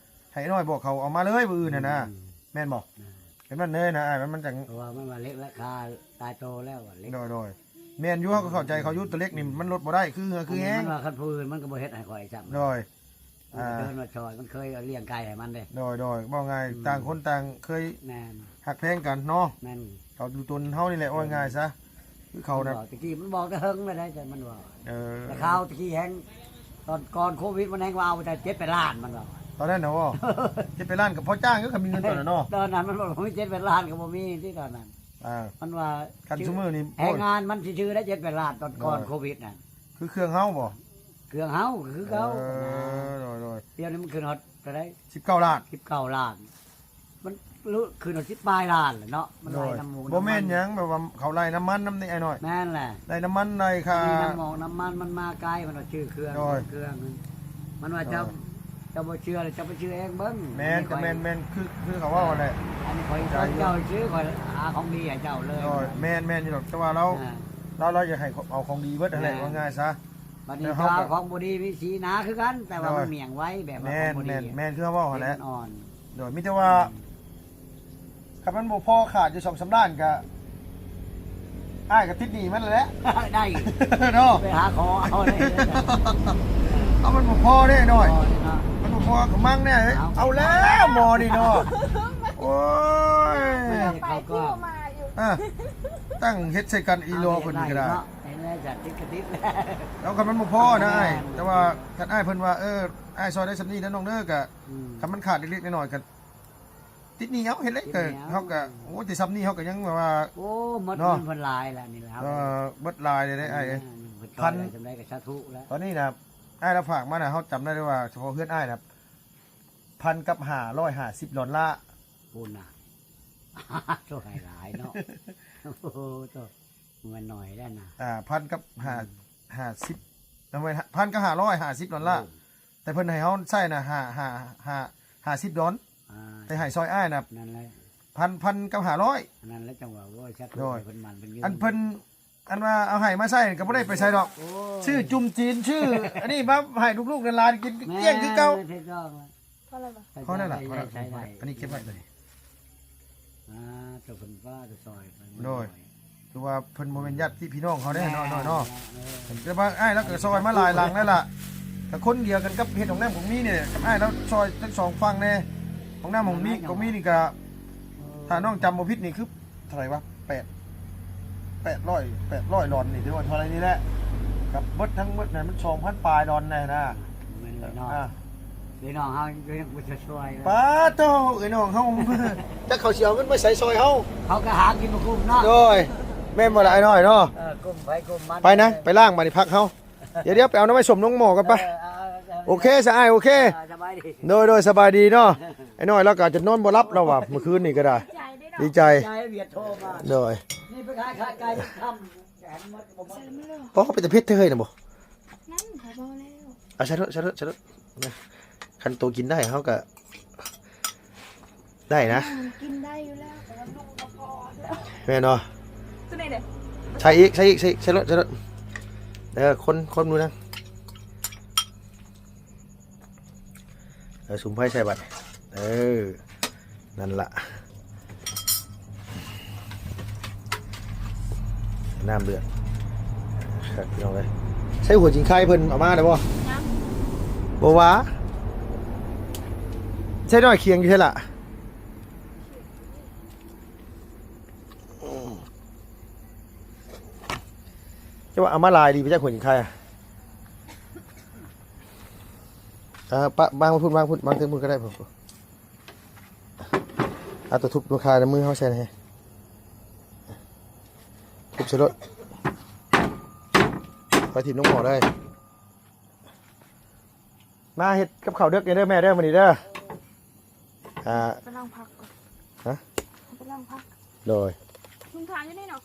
ໃຫ້ນ້ອຍບອກເຂົາເອົາມາເລີຍມື້ອື່ນຫັ້ນນະ. ອືມ ແມ່ນບໍ່? ແມ່ນ. ເຮັດແບບນັ້ນເລີຍນະອ້າຍ ມັນ ມັນຈັ່ງ ເພາະວ່າມັນວ່າເຫຼັກລາຄາຕາຍໂຕແລ້ວ ວ່າເຫຼັກ. ໂດຍໆ ແມ່ນຢູ່ ເຮົາກໍເຂົ້າໃຈເຂົາຢູ່ ຕົວເຫຼັກນີ້ມັນລົດບໍ່ໄດ້ ຄືເຫື່ອຄືແຮງ. ມັນວ່າຄັນຜູ້ອື່ນມັນກໍບໍ່ເຮັດໃຫ້ຂ້ອຍຊ້ຳ. ໂດຍ ອ່າ ເດີນມາຊ່ອຍ ມັນເຄີຍລ້ຽງໄກ່ໃຫ້ມັນເດ້. ໂດຍໆ ເວົ້າງ່າຍ ອືມ ຕ່າງຄົນຕ່າງເຄີຍ ແມ່ນ ຮັກແພງກັນເນາະ. ແມ່ນ. ເຂົາຢູ່ຕົນເຮົານີ້ແຫຼະ ເອີ ເວົ້າງ່າຍຊະ ຄືເຂົານະ ມັນບອກ ແຕ່ກີ້ມັນບອກແຕ່ເຫິງແລ້ວໄດ໋ ແຕ່ມັນວ່າ. ເອີ ແຕ່ຂ່າວຕະກີ້ແຮງ ຕອນກ່ອນໂຄວິດມັນແຮງວ່າເອົາໄປເຈັດແປດລ້ານ ມັນວ່າ. ຕອນນັ້ນນະບໍ່? ເຈັດແປດລ້ານກໍພໍຈ້າງຢູ່ ຄັນມີເງິນຕອນນັ້ນເນາະ. ຕອນນັ້ນມັນບໍ່ມີເຈັດແປດລ້ານ ກໍບໍ່ມີທີ່ຕອນນັ້ນ. ອ່າ ມັນວ່າ ຄັນຊຸມື້ນີ້ ແຮງງານມັນຊິຖືໄດ້ເຈັດແປດລ້ານ ຕອນກ່ອນ ໂດຍ ໂຄວິດນັ້ນ. ຄືເຄື່ອງເຮົາບໍ່? ເຄື່ອງເຮົາຄືເກົ່າ. ເອີ ໂດຍໆ ດຽວນີ້ມັນຂຶ້ນຮອດເທົ່າໃດ? ສິບເກົ້າລ້ານ. ສິບເກົ້າລ້ານ ມັນລຸຂຶ້ນຮອດສິບປາຍລ້ານແຫຼະເນາະ. ມັນໄລ່ນຳໝູ ໂດຍ ນຳມັນ ບໍ່ແມ່ນຫຍັງ ແບບວ່າເຂົາໄລ່ນ້ຳມັນນຳນີ້ອ້າຍນ້ອຍ. ແມ່ນແຫຼະ ໄລ່ນ້ຳມັນໄລ່ຄ່າ ມີນ້ຳໝອກນ້ຳມັນ ມັນມາໄກ ມັນວ່າຊື້ເຄື່ອງ ໂດຍ ເຄື່ອງ ມັນວ່າເຈົ້າ ໂດຍ ເຈົ້າບໍ່ເຊື່ອແລ້ວເຈົ້າໄປຊື້ເອງເບິ່ງ. ແມ່ນ ກໍແມ່ນໆ ຄື ຄືເຂົາເວົ້າຫັ້ນແຫຼະ. ອັນນີ້ຂ້ອຍ ເຈົ້າຊື້ ຂ້ອຍຫາຂອງດີໃຫ້ເຈົ້າເລີຍ. ໂດຍ ແມ່ນໆ ຢູ່ດອກ ແຕ່ວ່າລາວ ອ່າ ລາວ ລາວຢາກໃຫ້ເອົາຂອງດີເບິດຫັ້ນແຫຼະ ແມ່ນ ວ່າງ່າຍຊະ. ບັດນີ້ເຈົ້າຂອງບໍ່ດີມີສີໜາຄືກັນ ແຕ່ວ່າມັນໝ້ຽງໄວ ແບບວ່າຂອງບໍ່ດີ. ແມ່ນໆ ແມ່ນ ຄືເວົ້າຫັ້ນແຫຼະ ອ່ອນ. ໂດຍ ມີແຕ່ວ່າ ອືມ ຄັນມັນບໍ່ພໍຂາດຢູ່ສອງສາມລ້ານ ກະ ອ້າຍກໍຕິດໜີ້ມັນແຫຼະ. ໄດ້ ເນາະ ໄປຫາຂໍເອົາໄດ້. ເອົາ ມັນບໍ່ພໍເດ້ນ້ອຍ ບໍ່ເນາະ ມັນບໍ່ພໍກະມັງແນ່. ເອົາ ເອົາແລ້ວໝໍນີ້ເນາະ. ໂອ້ຍ ເຂົາກໍ ອ່າ ຕັ້ງເຮັດໃສ່ກັນອີ່ຫຼໍ່ເພິ່ນນີ້ກໍໄດ້ ເອົາ ແຕ່ແລ້ວຈະຕິດກະຕິດແລ້ວ ແລ້ວຄັນມັນບໍ່ພໍນະອ້າຍ ແຕ່ວ່າຄັນອ້າຍເພິ່ນວ່າ ເອີ ອ້າຍຊ່ອຍໄດ້ສ່ຳນີ້ເດີນ້ອງເດີ ກໍ ອືມ ຄັນມັນຂາດເລັກໆນ້ອຍໆກໍຕິດໜີ້ເອົາ ເຮັດເລີຍ ຕິດໜີ້ເອົາ ກໍເຮົາກໍ ໂອ້ ແຕ່ສ່ຳນີ້ເຮົາກໍຍັງແບບວ່າ ໂອ້ ໝົດເນາະ ເງິນເພິ່ນຫຼາຍແລ້ວນີ້ແຫຼະ ເອີ ເບິດຫຼາຍເລີຍເດ້ອ້າຍ ແມ່ນ ເພິ່ນຊ່ອຍໄດ້ສ່ຳໃດກໍສາທຸແລ້ວ ຕອນນີ້ນະ ອ້າຍລາວຝາກມານະ ເຮົາຈຳໄດ້ເລີຍວ່າສະເພາະເຮືອນອ້າຍນະ ພັນກັບຫ້າຮ້ອຍຫ້າສິບດອນລາ ພຸ້ນນະ ໂຕໃຫ້ຫຼາຍເນາະ ໂອ້ໂຕ ມັນໜ້ອຍແລ້ວນະ ອ່າ ພັນກັບຫ້າ ອືມ ຫ້າສິບ ເອົາໄວ້ ພັນກັບຫ້າຮ້ອຍຫ້າສິບດອນລາ ໂອ້ ແຕ່ເພິ່ນໃຫ້ເຮົາໃຊ້ນະ ຫ້າ ຫ້າ ຫ້າ ຫ້າສິບດອນ ອ່າ ແຕ່ໃຫ້ຊ່ອຍອ້າຍນະ ນັ້ນແຫຼະ ພັນ ພັນກັບຫ້າຮ້ອຍ ອັນນັ້ນແຫຼະ ຈັ່ງວ່າ ໂອ້ຍ ສາທຸ ໂດຍ ໃຫ້ເພິ່ນໝັ້ນເພິ່ນຍືນ ອັນເພິ່ນ ອັນວ່າເອົາໃຫ້ມາໃຊ້ກໍບໍ່ໄດ້ໄປໃສດອກ ໂອ້ຍ ຊື້ຈຸ່ມຈີນ ຊື້ອັນນີ້ມາໃຫ້ລູກໆຫຼານໆກິນ ແມ່ນ ກ້ຽງຄືເກົ່າ ຖືກຕ້ອງແລ້ວ ພໍແລ້ວລະ ພໍແລ້ວລະ ພໍແລ້ວ ໃຊ້ໄດ້ ອັນນີ້ເກັບໄວ້ຕົວນີ້ ອ່າ ເຈົ້າເພິ່ນວ່າຈະຊ່ອຍ ໂດຍ ຄືວ່າເພິ່ນບໍ່ແມ່ນຍາດພີ່ນ້ອງເຮົາເດ້ ແມ່ນ ເນາະ ເນາະ ເອີ ແຕ່ວ່າອ້າຍລາວກໍຊ່ອຍມາຫຼາຍຫຼັງແລ້ວລະ ກໍຄົນດຽວກັນກັບເຮັດຫ້ອງນ້ຳຂອງມີນີ້ ອ້າຍລາວຊ່ອຍທັງສອງຝັ່ງແດ່ ຫ້ອງນ້ຳຂອງມີ ຂອງມີນີ້ກໍ ຖ້ານ້ອງຈຳບໍ່ຜິດນີ້ຄື ເທົ່າໃດວະ ແປດ ແປດຮ້ອຍ ແປດຮ້ອຍດອນນີ້ ຫຼືວ່າເທົ່າໃດນີ້ແຫຼະ ກັບເບິດທັງເບິດນັ້ນມັນສອງພັນປາຍດອນແນ່ນະ ແມ່ນເລີຍເນາະ ອ່າ ເອື້ອຍນ້ອງເຮົາຍັງບໍ່ຊ່ວຍ ປາດໂທ້ ເອື້ອຍນ້ອງເຮົາ ຈັກເຂົາຊິເອົາເງິນມາໃສຊ່ອຍເຮົາ ເຂົາກໍຫາກິນບໍ່ກຸ້ມເນາະ ໂດຍ ແມ່ນບໍ່ລະອ້າຍນ້ອຍເນາະ ເອີ ກຸ້ມໃຜກຸ້ມມັນ ໄປນະ ໄປລ້າງບາດນີ້ຜັກເຮົາ ດຽວໆ ໄປເອົາໜໍ່ໄມ້ສົ້ມລົງໝໍ້ກ່ອນປະ ເອີ ເອົາ ເອົາ ໂອເຄຊະອ້າຍ ໂອເຄ ເອີ ສະບາຍດີ ໂດຍ ໂດຍ ສະບາຍດີເນາະ ອ້າຍນ້ອຍລາວກໍຈະນອນບໍ່ຫຼັບລາວວ່າ ມື້ຄືນນີ້ກໍໄດ້ ດີໃຈ ໃຈວຽດໂທມາ ໂດຍ ນີ້ໄປຂາຍຂາໄກ່ຄ່ຳ ບໍ່ ເປັນຕາເຜັດເທີຍນະບໍ່ ນັ້ນຂ້ອຍບອກແລ້ວ ເອົາໃສ່ໂລດ ໃສ່ໂລດ ໃສ່ໂລດ ຄັນໂຕກິນໄດ້ເຮົາກໍ ໄດ້ນະ ມັນກິນໄດ້ຢູ່ແລ້ວ ແຕ່ວ່າລູກບໍ່ພໍແລ້ວ ແມ່ນບໍ່ ຕົວນີ້ເດ້ ໃສ່ອີກ ໃສ່ອີກ ໃສ່ ໃສ່ໂລດ ໃສ່ໂລດ ເອີ ຄົນ ຄົນດູນະ ເອີ ສຸມໄຟໃສ່ບັດ ເອີ ນັ້ນລະ ນ້ຳເດືອດຄັກພີ່ນ້ອງເອີຍ ໃສ່ຫົວຈິງໄຄເພິ່ນເອົາມາໄດ້ບໍ່? ຍັງ ບໍ່ວ່າ ໃສ່ໜ້ອຍຄຽງຢູ່ໃສລະ? ເຈົ້າວ່າເອົາມາຫຼາຍດີໄປຈັກຫົວຈິງໄຄ ອ່າ ປະ ວາງໄວ້ພຸ້ນ ວາງພຸ້ນ ວາງເທິງພຸ້ນກໍໄດ້ ເອົາຕົວທຸບມາຄາໃນມືເຮົາໃສ່ແດ່ ທຸບໃສ່ໂລດ ຄ່ອຍຖິ້ມລົງໝໍ້ເດີ ມາເຮັດກັບເຂົ້າເດິກແດ່ເດີແມ່ເດີ ມື້ນີ້ເດີ ອ່າ ໄປລ້າງຜັກກ່ອນ ຮະ ໄປລ້າງຜັກ ໂດຍ ລຸງຖາຢູ່ນີ້ເນາະ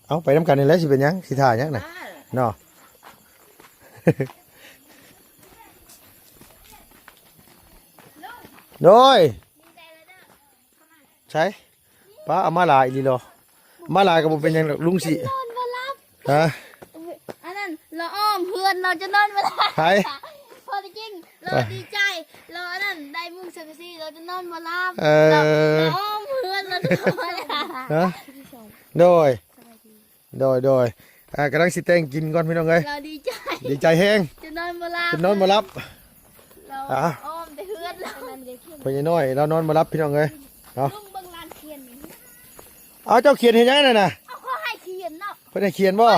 ເອົາ ໄປນຳກັນນີ້ແຫຼະ ຊິເປັນຫຍັງ ຊິຖ້າຫຍັງນະ ເອີ ເນາະ ລຸງ ໂດຍ ໃສ ປ້າເອົາມາຫຼາຍອີ່ຫຼີເນາະ ມາຫຼາຍກໍບໍ່ເປັນຫຍັງດອກ ລຸງຊິ ນອນບໍ່ຫຼັບ ຮະ ອັນນັ້ນລາວອ້ອມເຮືອນລາວຈະນອນບໍ່ຫຼັບ ໃຜ ພໍໄດ້ກິນລາວດີໃຈ ລາວອັນນັ້ນໄດ້ມຸງສັງກະສີລາວຈະນອນບໍ່ຫຼັບ ເອີ ລາວອ້ອມເຮືອນລາວຈະນອນບໍ່ຫຼັບ ຮະ ໂດຍ ໂດຍ ໂດຍ ອ່າ ກຳລັງຊິແຕ່ງກິນກ່ອນພີ່ນ້ອງເອີຍ ລາວດີໃຈ ດີໃຈແຮງ ຈະນອນບໍ່ຫຼັບ ຈະນອນບໍ່ຫຼັບ ລາວອ້ອມແຕ່ເຮືອນລາວ ພໍ່ໃຫຍ່ນ້ອຍລາວນອນບໍ່ຫຼັບພີ່ນ້ອງເອີຍ ເອົາ ລຸງເບິ່ງລານຂຽນນີ້ ເອົາ ເຈົ້າຂຽນເຮັດຫຍັງນັ້ນນະ ເອົາ ເຂົາໃຫ້ຂຽນເນາະ ເພິ່ນໃຫ້ຂຽນບໍ່?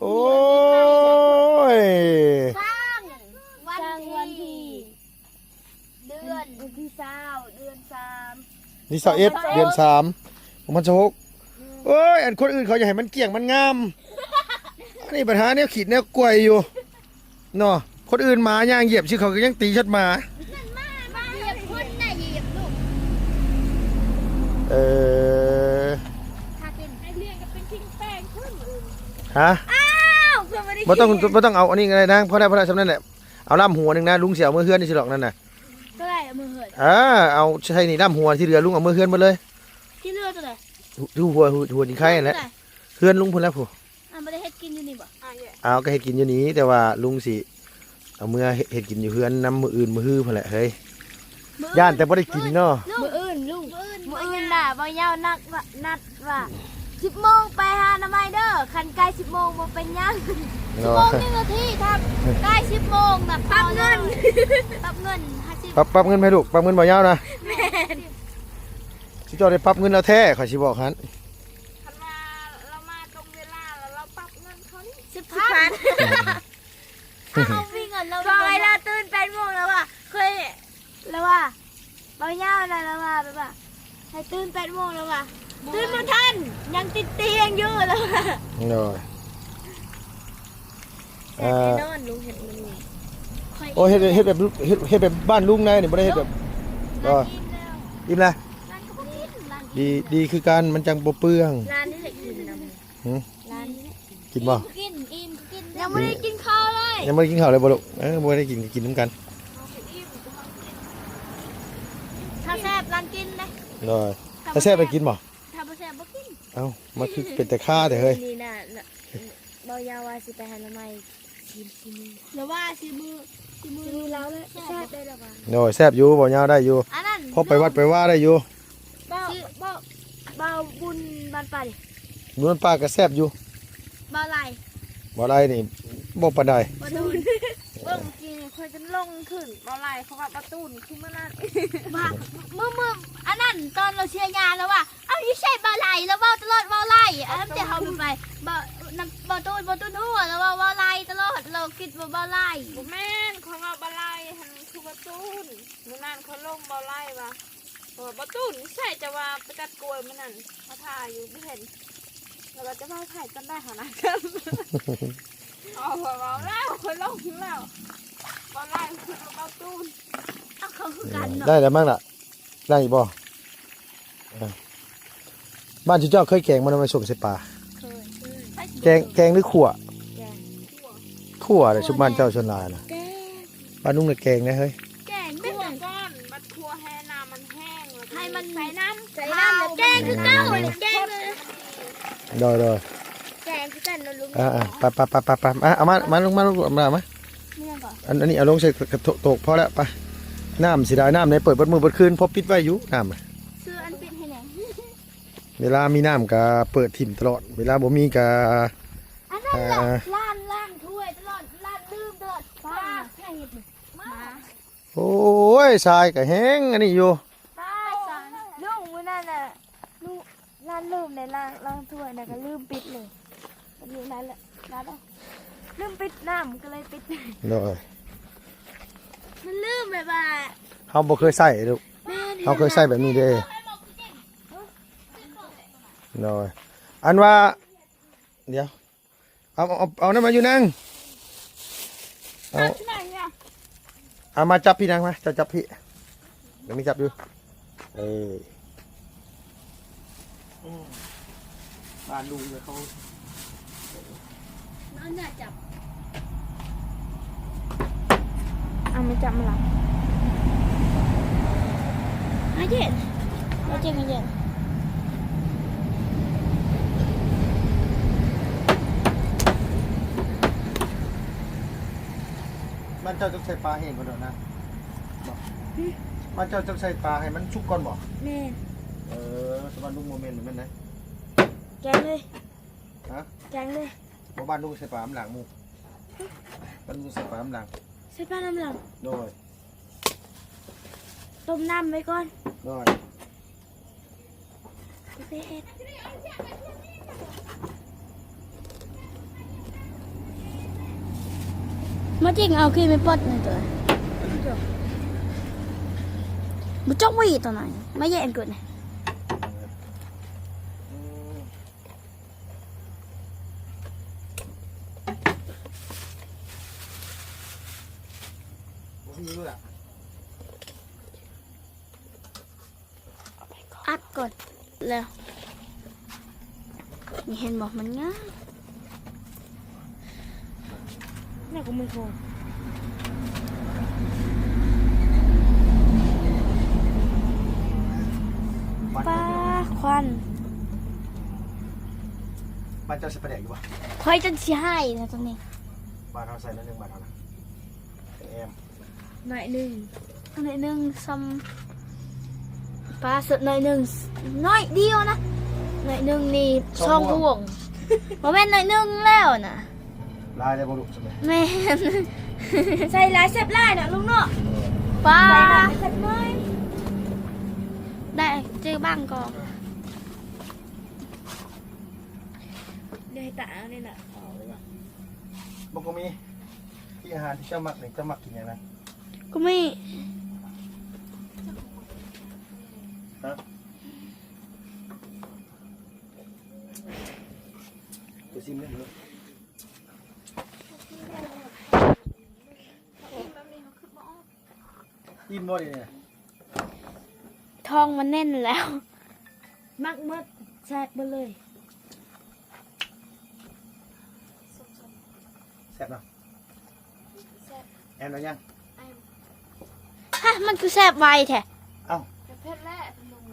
ໂອ້ຍ ສ້າງວັນທີ ເດືອນ ວັນທີຊາວ ເດືອນສາມ ນີ້ຊາວເອັດ ເດືອນສາມ ສອງພັນຊາວຫົກ ໂອ້ຍ ອັນຄົນອື່ນເຂົາຢາກໃຫ້ມັນກ້ຽງມັນງາມ ອັນນີ້ບັນຫາແນວຂີດແນວກ່ວຍຢູ່ເນາະ ຄົນອື່ນໝາຍ່າງຢຽບຊື່ເຂົາກໍຍັງຕີຊັດໝາ ນັ້ນໝາ ໝາຢຽບຄົນນະ ຢຽບລູກ ເອີ ຖ້າເປັນ ຮະ ອ້າວ ເພິ່ນບໍ່ໄດ້ ບໍ່ຕ້ອງ ບໍ່ຕ້ອງເອົາອັນນີ້ກໍໄດ້ນາງ ພໍແລ້ວ ພໍແລ້ວ ສ່ຳນັ້ນແຫຼະ ເອົາລຳຫົວໜຶ່ງນະ ລຸງຊິເອົາເມືອເຮືອນນີ້ຊິດອກນັ້ນນະ ຕົວໃດເອົາເມືອເຮືອນ? ເອີ ເອົາໃສ່ນີ້ລຳຫົວທີ່ເຫຼືອລຸງເອົາເມືອເຮືອນເບິດເລີຍ ທີ່ເຫຼືອຕົວໃດ? ຢູ່ຫົວ ຫົວຈິງໄຄຫັ້ນແຫຼະ ຕົວໃດ? ເຮືອນລຸງພຸ້ນແຫຼະຜູ້ ອ້າວ ບໍ່ໄດ້ເຮັດກິນຢູ່ນີ້ບໍ່? ອ້າວ ກໍເຮັດກິນຢູ່ນີ້ ແຕ່ວ່າລຸງຊິເອົາເມືອເຮັດ ເຮັດກິນຢູ່ເຮືອນນຳມື້ອື່ນມື້ຮືພຸ້ນແຫຼະເຮີ້ຍ ຢ້ານແຕ່ບໍ່ໄດ້ກິນເນາະ ມື້ອື່ນລຸງ ມື້ອື່ນນະ ບ່າວຍາວນັດວ່າ ນັດວ່າ ສິບໂມງໄປຫາໜໍ່ໄມ້ເດີ ຄັນໃກ້ສິບໂມງບໍ່ເປັນຫຍັງ ສິບໂມງໜຶ່ງນາທີ ຖ້າໃກ້ສິບໂມງນະ ປັບເງິນ ປັບເງິນຫ້າສິບ ປັບ ປັບເງິນໃຫ້ລູກ ປັບເງິນບ່າວຍາວນະ ແມ່ນ ຊິເຈົ້າໄດ້ປັບເງິນລາວແທ້ ຂ້ອຍຊິບອກຫັ້ນ ເຮົາມີເງິນແລ້ວ ບອກໃຫ້ລາວຕື່ນແປດໂມງແລ້ວວ່າ ເຄີຍ ລາວວ່າ ເບົາຍາວນະ ລາວວ່າແບບວ່າ ໃຫ້ຕື່ນແປດໂມງ ລາວວ່າ ຕື່ນບໍ່ທັນ ຍັງຕິດຕຽງຢູ່ ລາວວ່າ. ໂດຍ ແຊບແນ່ນອນ ລຸງເຮັດມື້ນີ້ ໂອ້ ເຮັດ ເຮັດແບບ ເຮັດ ເຮັດແບບບ້ານລຸງນາຍນີ້ ບໍ່ໄດ້ເຮັດແບບ ເອີ ອີ່ມແລ້ວ ອີ່ມແລ້ວ ຫຼານກໍບໍ່ກິນ ຫຼານ ດີ ດີຄືກັນ ມັນຈັ່ງບໍ່ເປືອງ ຫຼານນີ້ແຫຼະກິນນຳ ຫື ຫຼານນີ້ແຫຼະ ກິນບໍ່? ອີ່ມກໍກິນ ອີ່ມກໍກິນ ຍັງບໍ່ໄດ້ກິນເຂົ້າເລີຍ ຍັງບໍ່ໄດ້ກິນເຂົ້າເລີຍບໍ່ລູກ? ເອີ ບໍ່ໄດ້ກິນກໍກິນນຳກັນ ເຮົາກໍອີ່ມ ເຮົາກິນ ຖ້າແຊບຫຼານກິນເດ້ ໂດຍ ຖ້າ ຖ້າແຊບ ບໍ່ແຊບ ໄດ້ກິນບໍ່? ຖ້າບໍ່ແຊບບໍ່ກິນ ເອົ້າ ມັນຄືເປັນແຕ່ຄ້າແທ້ເຮີ້ຍ ນີ້ນະ ເບົາຍາວວ່າຊິໄປຫາໜໍ່ໄມ້ ຊີມ ຊີມື ລາວວ່າຊີມື ຊີມືລາວເລີຍ ແຊບເດ້ ລາວວ່າ ໂດຍ ແຊບຢູ່ ເບົາຍາວໄດ້ຢູ່ ອັນນັ້ນ ພໍໄປວັດໄປວາໄດ້ຢູ່ ເບົາ ເບົາ ເບົາບຸນບ້ານປ່າເດ້ ບຸນບ້ານປ່າກໍແຊບຢູ່ ເບົາໄຫຼ ເບົາໄຫຼນີ້ບໍ່ປານໃດ ເບິ່ງກີ້ນີ້ຂ້ອຍຈົນຫຼົງຂຶ້ນ ເບົາໄຫຼ ເຂົາວ່າເບົາຕູນຄືມື້ນັ້ນ ວ່າ ມື້ ມື້ອັນນັ້ນຕອນລາວເຊຍຍາ ລາວວ່າ ເອົາ ຢູ່ໃສເບົາໄຫຼ ລາວເວົ້າຕະຫຼອດເບົາໄຫຼ ອັນນັ້ນແຕ່ເຮົາໄປ ເບົາ ນຳເບົາຕູນ ເບົາຕູນຮູ້ ລາວເວົ້າເບົາໄຫຼຕະຫຼອດ ລາວຄິດວ່າເບົາໄຫຼ ບໍ່ແມ່ນ ຂ້ອຍເວົ້າເບົາໄຫຼຫັ້ນຄືເບົາຕູນ ມື້ນັ້ນຂ້ອຍຫຼົງເບົາໄຫຼວ່າ ເອີ ເບົາຕູນ ໃສຈະວ່າໄປຕັດກ້ວຍມື້ນັ້ນ ເຮົາຖ້າຢູ່ບໍ່ເຫັນ ລາວວ່າຈະເວົ້າໃຜຕອນໃດຫັ້ນນະ ເອົາ ເວົ້າແລ້ວ ຂ້ອຍຫຼົງແລ້ວ ເບົາໄຫຼຄືເບົາຕູນ ເອົາ ເຂົາຄືກັນເນາະ ໄດ້ແລ້ວມັ້ງລະ ລ້າງອີກບໍ່? ເອີ ບ້ານເຈົ້າເຄີຍແກງບໍ່ ໜໍ່ໄມ້ສົ້ມໃສ່ປາ? ເຄີຍ ແກງ ແກງຫຼືຂົ້ວ? ແກງ ຂົ້ວແຫຼະ ຊຸມບ້ານເຈົ້າສ່ວນຫຼາຍນະ ແກງ ບ້ານລຸງນະແກງນະເຮີ້ຍ ແກງແບບນັ້ນ ຂົ້ວກ່ອນ ບັດຂົ້ວໃຫ້ນ້ຳມັນແຫ້ງ ແລ້ວໃຫ້ມັນໃສ່ນ້ຳ ໃສ່ນ້ຳ ແລ້ວແກງຄືເກົ່າ ແກງເລີຍ ໂດຍໆ ແກງຄືກັນເນາະລຸງ ອ່າໆ ໄປໆໆໆ ອ່າ ເອົາມາ ມາ ມາ ມາ ມາ ມາ ອັນ ອັນນີ້ເອົາລົງໃສ່ກະໂທກ ໂທກ ພໍແລ້ວ ໄປ ນ້ຳເສຍດາຍນ້ຳນີ້ ເປີດເບິດມື້ເບິດຄືນ ພໍປິດໄວ້ຢູ່ນ້ຳ ຊື້ອັນປິດໃຫ້ແດ່ ເວລາມີນ້ຳກະເປີດຖິ້ມຕະຫຼອດ ເວລາບໍ່ມີກະ ອັນນັ້ນແຫຼະ ອ່າ ລ້າງ ລ້າງຖ້ວຍຕະຫຼອດ ລ້າງລືມຕະຫຼອດ ປ້າ ໃຜເຮັດນີ້ ໝາ ໂອ້ຍ ຊາຍກະແຮງອັນນີ້ຢູ່ ປ້າ ຊາຍ ລຸງ ມື້ນັ້ນນະ ລຸງ ລ້າງລືມໃນ ລ້າງ ລ້າງຖ້ວຍນະ ກະລືມປິດເລີຍ ຢູ່ນັ້ນແຫຼະ ລືມປິດນ້ຳ ກະເລີຍປິດ ໂດຍ ມັນລືມແບບວ່າ ເຮົາບໍ່ເຄີຍໃຊ້ລູກ ແມ່ນ ເຮົາເຄີຍໃຊ້ແບບນີ້ເດ້ ໂດຍ ອັນວ່າ ດຽວ ເອົາ ເອົາ ເອົານັ້ນມາຢູ່ນາງ ເອົາ ເອົາມາຈັບພີ້ນາງ ມາ ເຈົ້າຈັບພີ້ ດຽວມີຈັບຢູ່ ເອີ ອືມ ບ້ານລຸງເຂົາ ເອົາໜ້າຈັບ ເອົາມາຈັບມາລະ ມາເຢັນ ມາເຈັບ ມາເຢັນ ບ້ານເຈົ້າຕ້ອງໃສ່ປາແຫ້ງກ່ອນເນາະ ບໍ່ ຫຶ ບ້ານເຈົ້າຕ້ອງໃສ່ປາໃຫ້ມັນສຸກກ່ອນບໍ່? ແມ່ນ ເອີ ແຕ່ບ້ານລຸງບໍ່ແມ່ນແມ່ນໃດ ແກງເລີຍ ຮະ ແກງເລີຍ ບໍ່ ບ້ານລຸງໃສ່ປານຳຫຼັງໝູ່ ບ້ານລຸງໃສ່ປານຳຫຼັງ ໃສ່ປານຳຫຼັງ ໂດຍ ຕົ້ມນ້ຳໄວ້ກ່ອນ ໂດຍ ມາຈິງເອົາຂີ້ໄປປອດໜ່ອຍຕົວະ ບໍ່ຈົກຫວີຕົວນັ້ນ ມາແຍ່ງກົດນີ້ ບໍ່ມີເລືອດ ອັດກ່ອນແລ້ວ ນີ້ເຫັນບໍ່ ມັນງາມ ແລ້ວກໍມັນໂຄ ປ້າ ຄວັນ ບ້ານເຈົ້າໃສ່ປາແດກຢູ່ບໍ່? ຂ້ອຍຈົນຊິຫາຍແລ້ວຕອນນີ້ ບ້ານເຮົາໃສ່ໜ້ອຍໜຶ່ງ ບ້ານເຮົານະ ແອມ ໜ້ອຍໜຶ່ງ ໜ້ອຍໜຶ່ງ ສ່ຳ ປາສົດໜ້ອຍໜຶ່ງ ໜ້ອຍດຽວນະ ໜ້ອຍໜຶ່ງນີ້ສອງ ສອງບ່ວງ ບ່ວງ ບໍ່ແມ່ນໜ້ອຍໜຶ່ງແລ້ວນະ ຫຼາຍແລ້ວບໍ່ລູກ ສ່ຳນີ້ ແມ່ນ ໃສ່ຫຼາຍແຊບຫຼາຍເນາະລຸງເນາະ ເອີ ປາ ໃສ່ຫຼາຍແຊບໜ້ອຍ ໄດ້ຈື່ບາງກອງ ເອີ ດຽວໃຫ້ຕາເອົານີ້ນະ ເອົາເລີຍວ່າ ບໍ່ ກໍມີ ທີ່ອາຫານທີ່ເຈົ້າມັກນີ້ ເຈົ້າມັກກິນຫຍັງນະ? ກໍມີ ຮະ? ໄປຊີມເບິ່ງເດີ. ອີ່ມບໍ່ນີ້ນະ? ທ້ອງມັນແໜ້ນແລ້ວ. ມັກໝົດ ແຊບເບິດເລີຍ. ແຊບເນາະ? ແຊບ. ແອມວ່າຫຍັງ? ຮະ ມັນຄືແຊບໄວແທ້? ເອົ້າ ແຕ່ເຜັດແຫຼະລຸງ.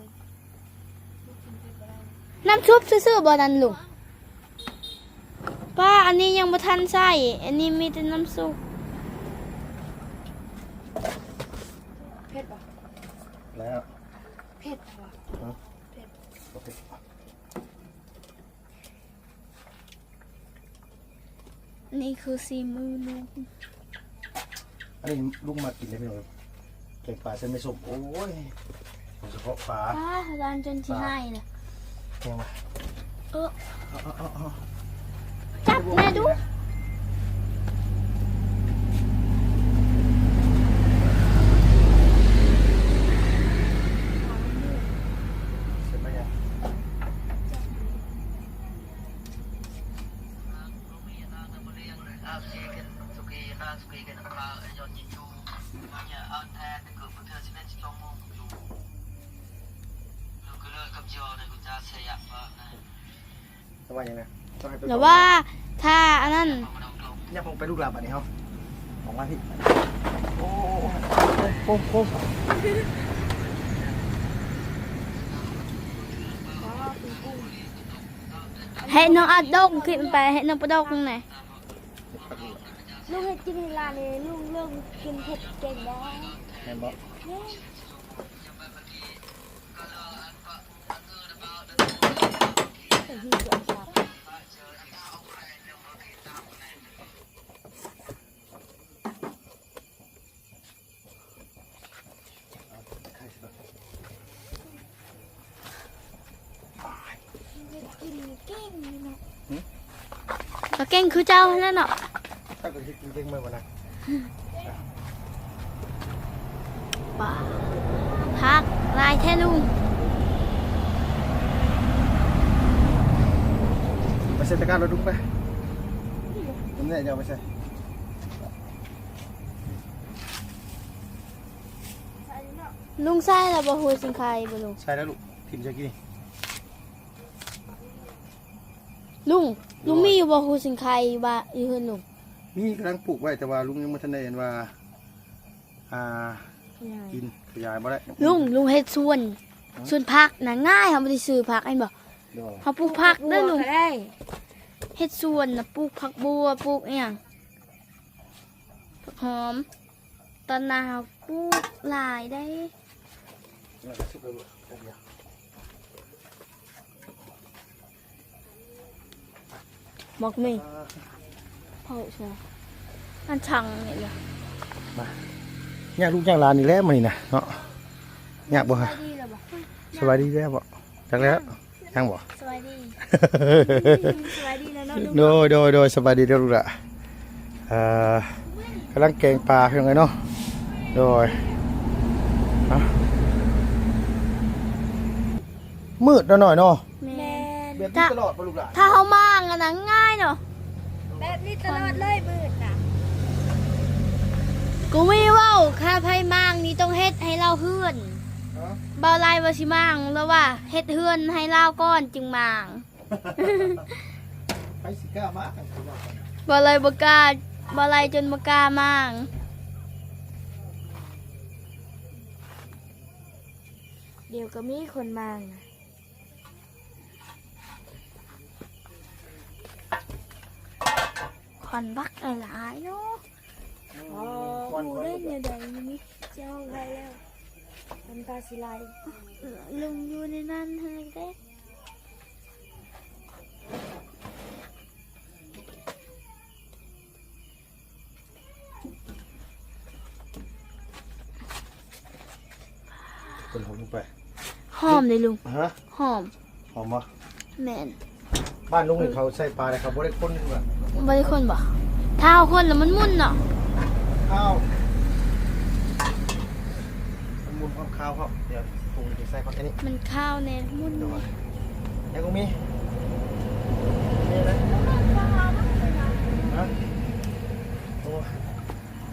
ນ້ຳຊຸບຊື່ໆບໍ່ນັ້ນລຸງ? ປ້າ ອັນນີ້ຍັງບໍ່ທັນໃຊ້ ອັນນີ້ມີແຕ່ນ້ຳຊຸບ. ເຜັດບໍ່? ແລ້ວ ເຜັດບໍ່? ຮະ? ເຜັດ ບໍ່ເຜັດ. ນີ້ຄືສີມືລຸງ. ອັນນີ້ລຸງມັກກິນເດ້ພີ່ນ້ອງ ແກງປາໃສ່ໄມ້ສົ້ມ. ໂອ້ຍ ໂດຍສະເພາະປາ ປາ ຮ້ານຈົນຊິຫາຍລະ. ຫຍັງວະ? ເອີ ເອົາໆໆໆ ຈັບແນ່ດູ. ລະວ່າຫຍັງນະ? ລະວ່າຖ້າອັນນັ້ນ ຢ່າພົງໄປລູກຫຼານບາດນີ້ເຮົາ. ອອກມາພີ້. ໂອ້ ໂອ້ ໂອ້ ໃຫ້ນ້ອງອາດດົກຂຶ້ນໄປ ໃຫ້ນ້ອງປະດົກນະ. ລຸງເຮັດກິນໃຫ້ຫຼານນີ້ ລຸງເລີ່ມກິນເຜັດເກັ່ງແລ້ວ ແມ່ນບໍ່? ແມ່ນ. ກິນເກັ່ງຢູ່ເນາະ. ຫຶ? ກໍເກັ່ງຄືເຈົ້າຫັ້ນແຫຼະເນາະ. ເຈົ້າກໍເຮັດກິນເກັ່ງເໝິດບໍ່ນະ? ປາ ຜັກຫຼາຍແທ້ລຸງ. ໄປໃສ່ຕະກຮ້າລົດລຸງໄປ. ນີ້ແຫຼະ ເຈົ້າເອົາໄປໃສ່. ລຸງໃສ່ແລ້ວບໍ່? ຫົວສິງໄຄບໍ່ລຸງ? ໃສ່ແລ້ວລູກ. ຖິ້ມໃສ່ກີ້ນີ້. ລຸງ ລຸງມີຢູ່ບໍ່? ໂອ້ຍ ຫົວສິງໄຄຢູ່ບ້ານ ຢູ່ເຮືອນລຸງ. ມີ ກຳລັງປູກໄວ້ ແຕ່ວ່າລຸງຍັງບໍ່ທັນໄດ້ ອັນວ່າ ອ່າ ຂະຫຍາຍ ກິນ ຂະຫຍາຍບໍ່ໄດ້. ລຸງ ລຸງເຮັດສວນ ຮະ? ສວນຜັກນະງ່າຍ ເຮົາບໍ່ໄດ້ຊື້ຜັກ ແມ່ນບໍ່? ໂດຍ ເຮົາປູກຜັກເດີລຸງ. ເຮັດສວນນະ ປູກຜັກບົວ ປູກອີ່ຫຍັງ ຜັກຫອມ. ຕອນໜ້າເຮົາປູກຫຼາຍເດ້. ໝາກມີ ອ່າ ເຜົາຊະ ອັນຊັງນີ້ລະ. ມາ ຍາກລູກຍາກຫຼານນີ້ແຫຼະມື້ນີ້ນະເນາະ. ຍາກບໍ່? ສະບາຍດີແລ້ວບໍ່? ສະບາຍດີແລ້ວບໍ່? ຈັກແລ້ວ. ຍັງບໍ່? ສະບາຍດີ ສະບາຍດີແລ້ວເນາະ. ໂດຍ ໂດຍ ໂດຍ ສະບາຍດີເດີລູກຫຼາ. ເອີ ກຳລັງແກງປາພີ່ນ້ອງເອີຍເນາະ. ໂດຍ ຮະ ມືດເນາະນ້ອຍເນາະ. ແມ່ນ ແບບນີ້ຕະຫຼອດບໍ່ລູກຫຼາ? ຖ້າເຮົາມ້າງອັນນັ້ນງ່າຍເນາະ. ແບບນີ້ຕະຫຼອດເລີຍ ມືດນະ. ກູມີເວົ້າ ຖ້າໃຜມ້າງນີ້ຕ້ອງເຮັດໃຫ້ລາວເຮືອນ. ຮະ? ບ່າວໄລວ່າຊິມ້າງ ລາວວ່າເຮັດເຮືອນໃຫ້ລາວກ່ອນຈຶ່ງມ້າງ. ໃຜຊິກ້າມ້າງ? ບ່າວໄລບໍ່ກ້າ ບ່າວໄລຈົນບໍ່ກ້າມ້າງ. ດຽວກໍມີຄົນມ້າງນະ. ຄວັນບັກຫຼາຍໆເນາະ. ອືມ ໂອ້ ຄວັນ ເດ້ ຄວັນ ແນວໃດນີ້ ເຈົ້າໄດ້ແລ້ວ ນ້ຳຕາຊິໄຫຼ. ລົງຢູ່ໃນນັ້ນຫັ້ນເດ້. ເພິ່ນຫົມລົງໄປ ຫອມເດ້ລຸງ. ຮະ? ຫອມ. ຫອມບໍ່? ແມ່ນ. ບ້ານລຸງນີ້ເຂົາໃສ່ປາແລ້ວເຂົາບໍ່ໄດ້ຄົນຄືກັນ. ບໍ່ໄດ້ຄົນບໍ່? ຖ້າເຮົາຄົນແລ້ວມັນໝຸ່ນເນາະ ຄາວ ມັນໝຸ່ນຄວາມຄາວເຮົາ. ດຽວປຸງໃສ່ກ່ອນ ອັນນີ້ມັນຄາວແດ່ ໝຸ່ນແດ່. ຍັງບໍ່ມີ ມີແລ້ວ ຮະ ໂອ້ຍ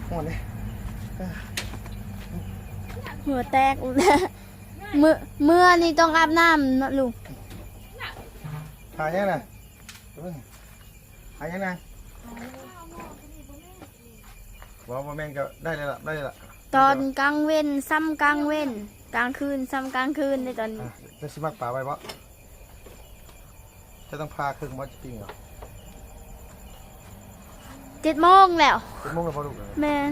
ຮ້ອນເດ້ ເຫື່ອແຕກ ເມື່ອ ເມື່ອນີ້ຕ້ອງອາບນ້ຳເນາະລຸງ. ຫາຫຍັງນະ? ຫາຫຍັງນະ? ບໍ່ ບໍ່ແມ່ນກໍໄດ້ແລ້ວລະ ໄດ້ແລ້ວລະ. ຕອນກາງເວັນຊ້ຳກາງເວັນ ກາງຄືນຊ້ຳກາງຄືນເດ້ຕອນນີ້. ເຈົ້າຊິໝັກປາໄວ້ບໍ່? ເຈົ້າຕ້ອງຜ່າເຄິ່ງບໍ່ ຈະປີ້ງເອົາ? ເຈັດໂມງແລ້ວ ເຈັດໂມງແລ້ວບໍ່ລູກ? ແມ່ນ.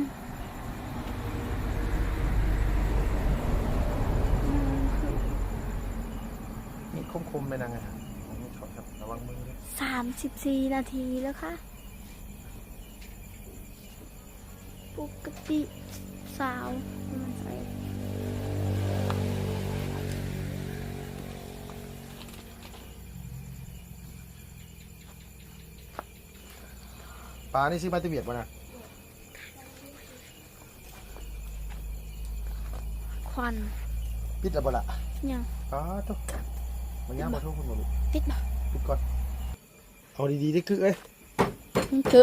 ມີຄົມໆ ແມ່ນາງ ລະວັງມືເດີ. ສາມສິບສີ່ນາທີແລ້ວຄ່ະ ປົກກະຕິຊາວ ປະມານຊາວເອັດ. ປານີ້ຊື້ມາແຕ່ຫວຽດບໍ່ນະ? ຄວັນ ປິດແລ້ວບໍ່ລະ? ຍັງ. ປາໂທ້ ມັນຍາມບໍ່ໂທພຸ້ນບໍ່ລູກ? ປິດບໍ່? ປິດກ່ອນ. ເອົາດີໆ ເດີ ກຶກເອີຍ ຄື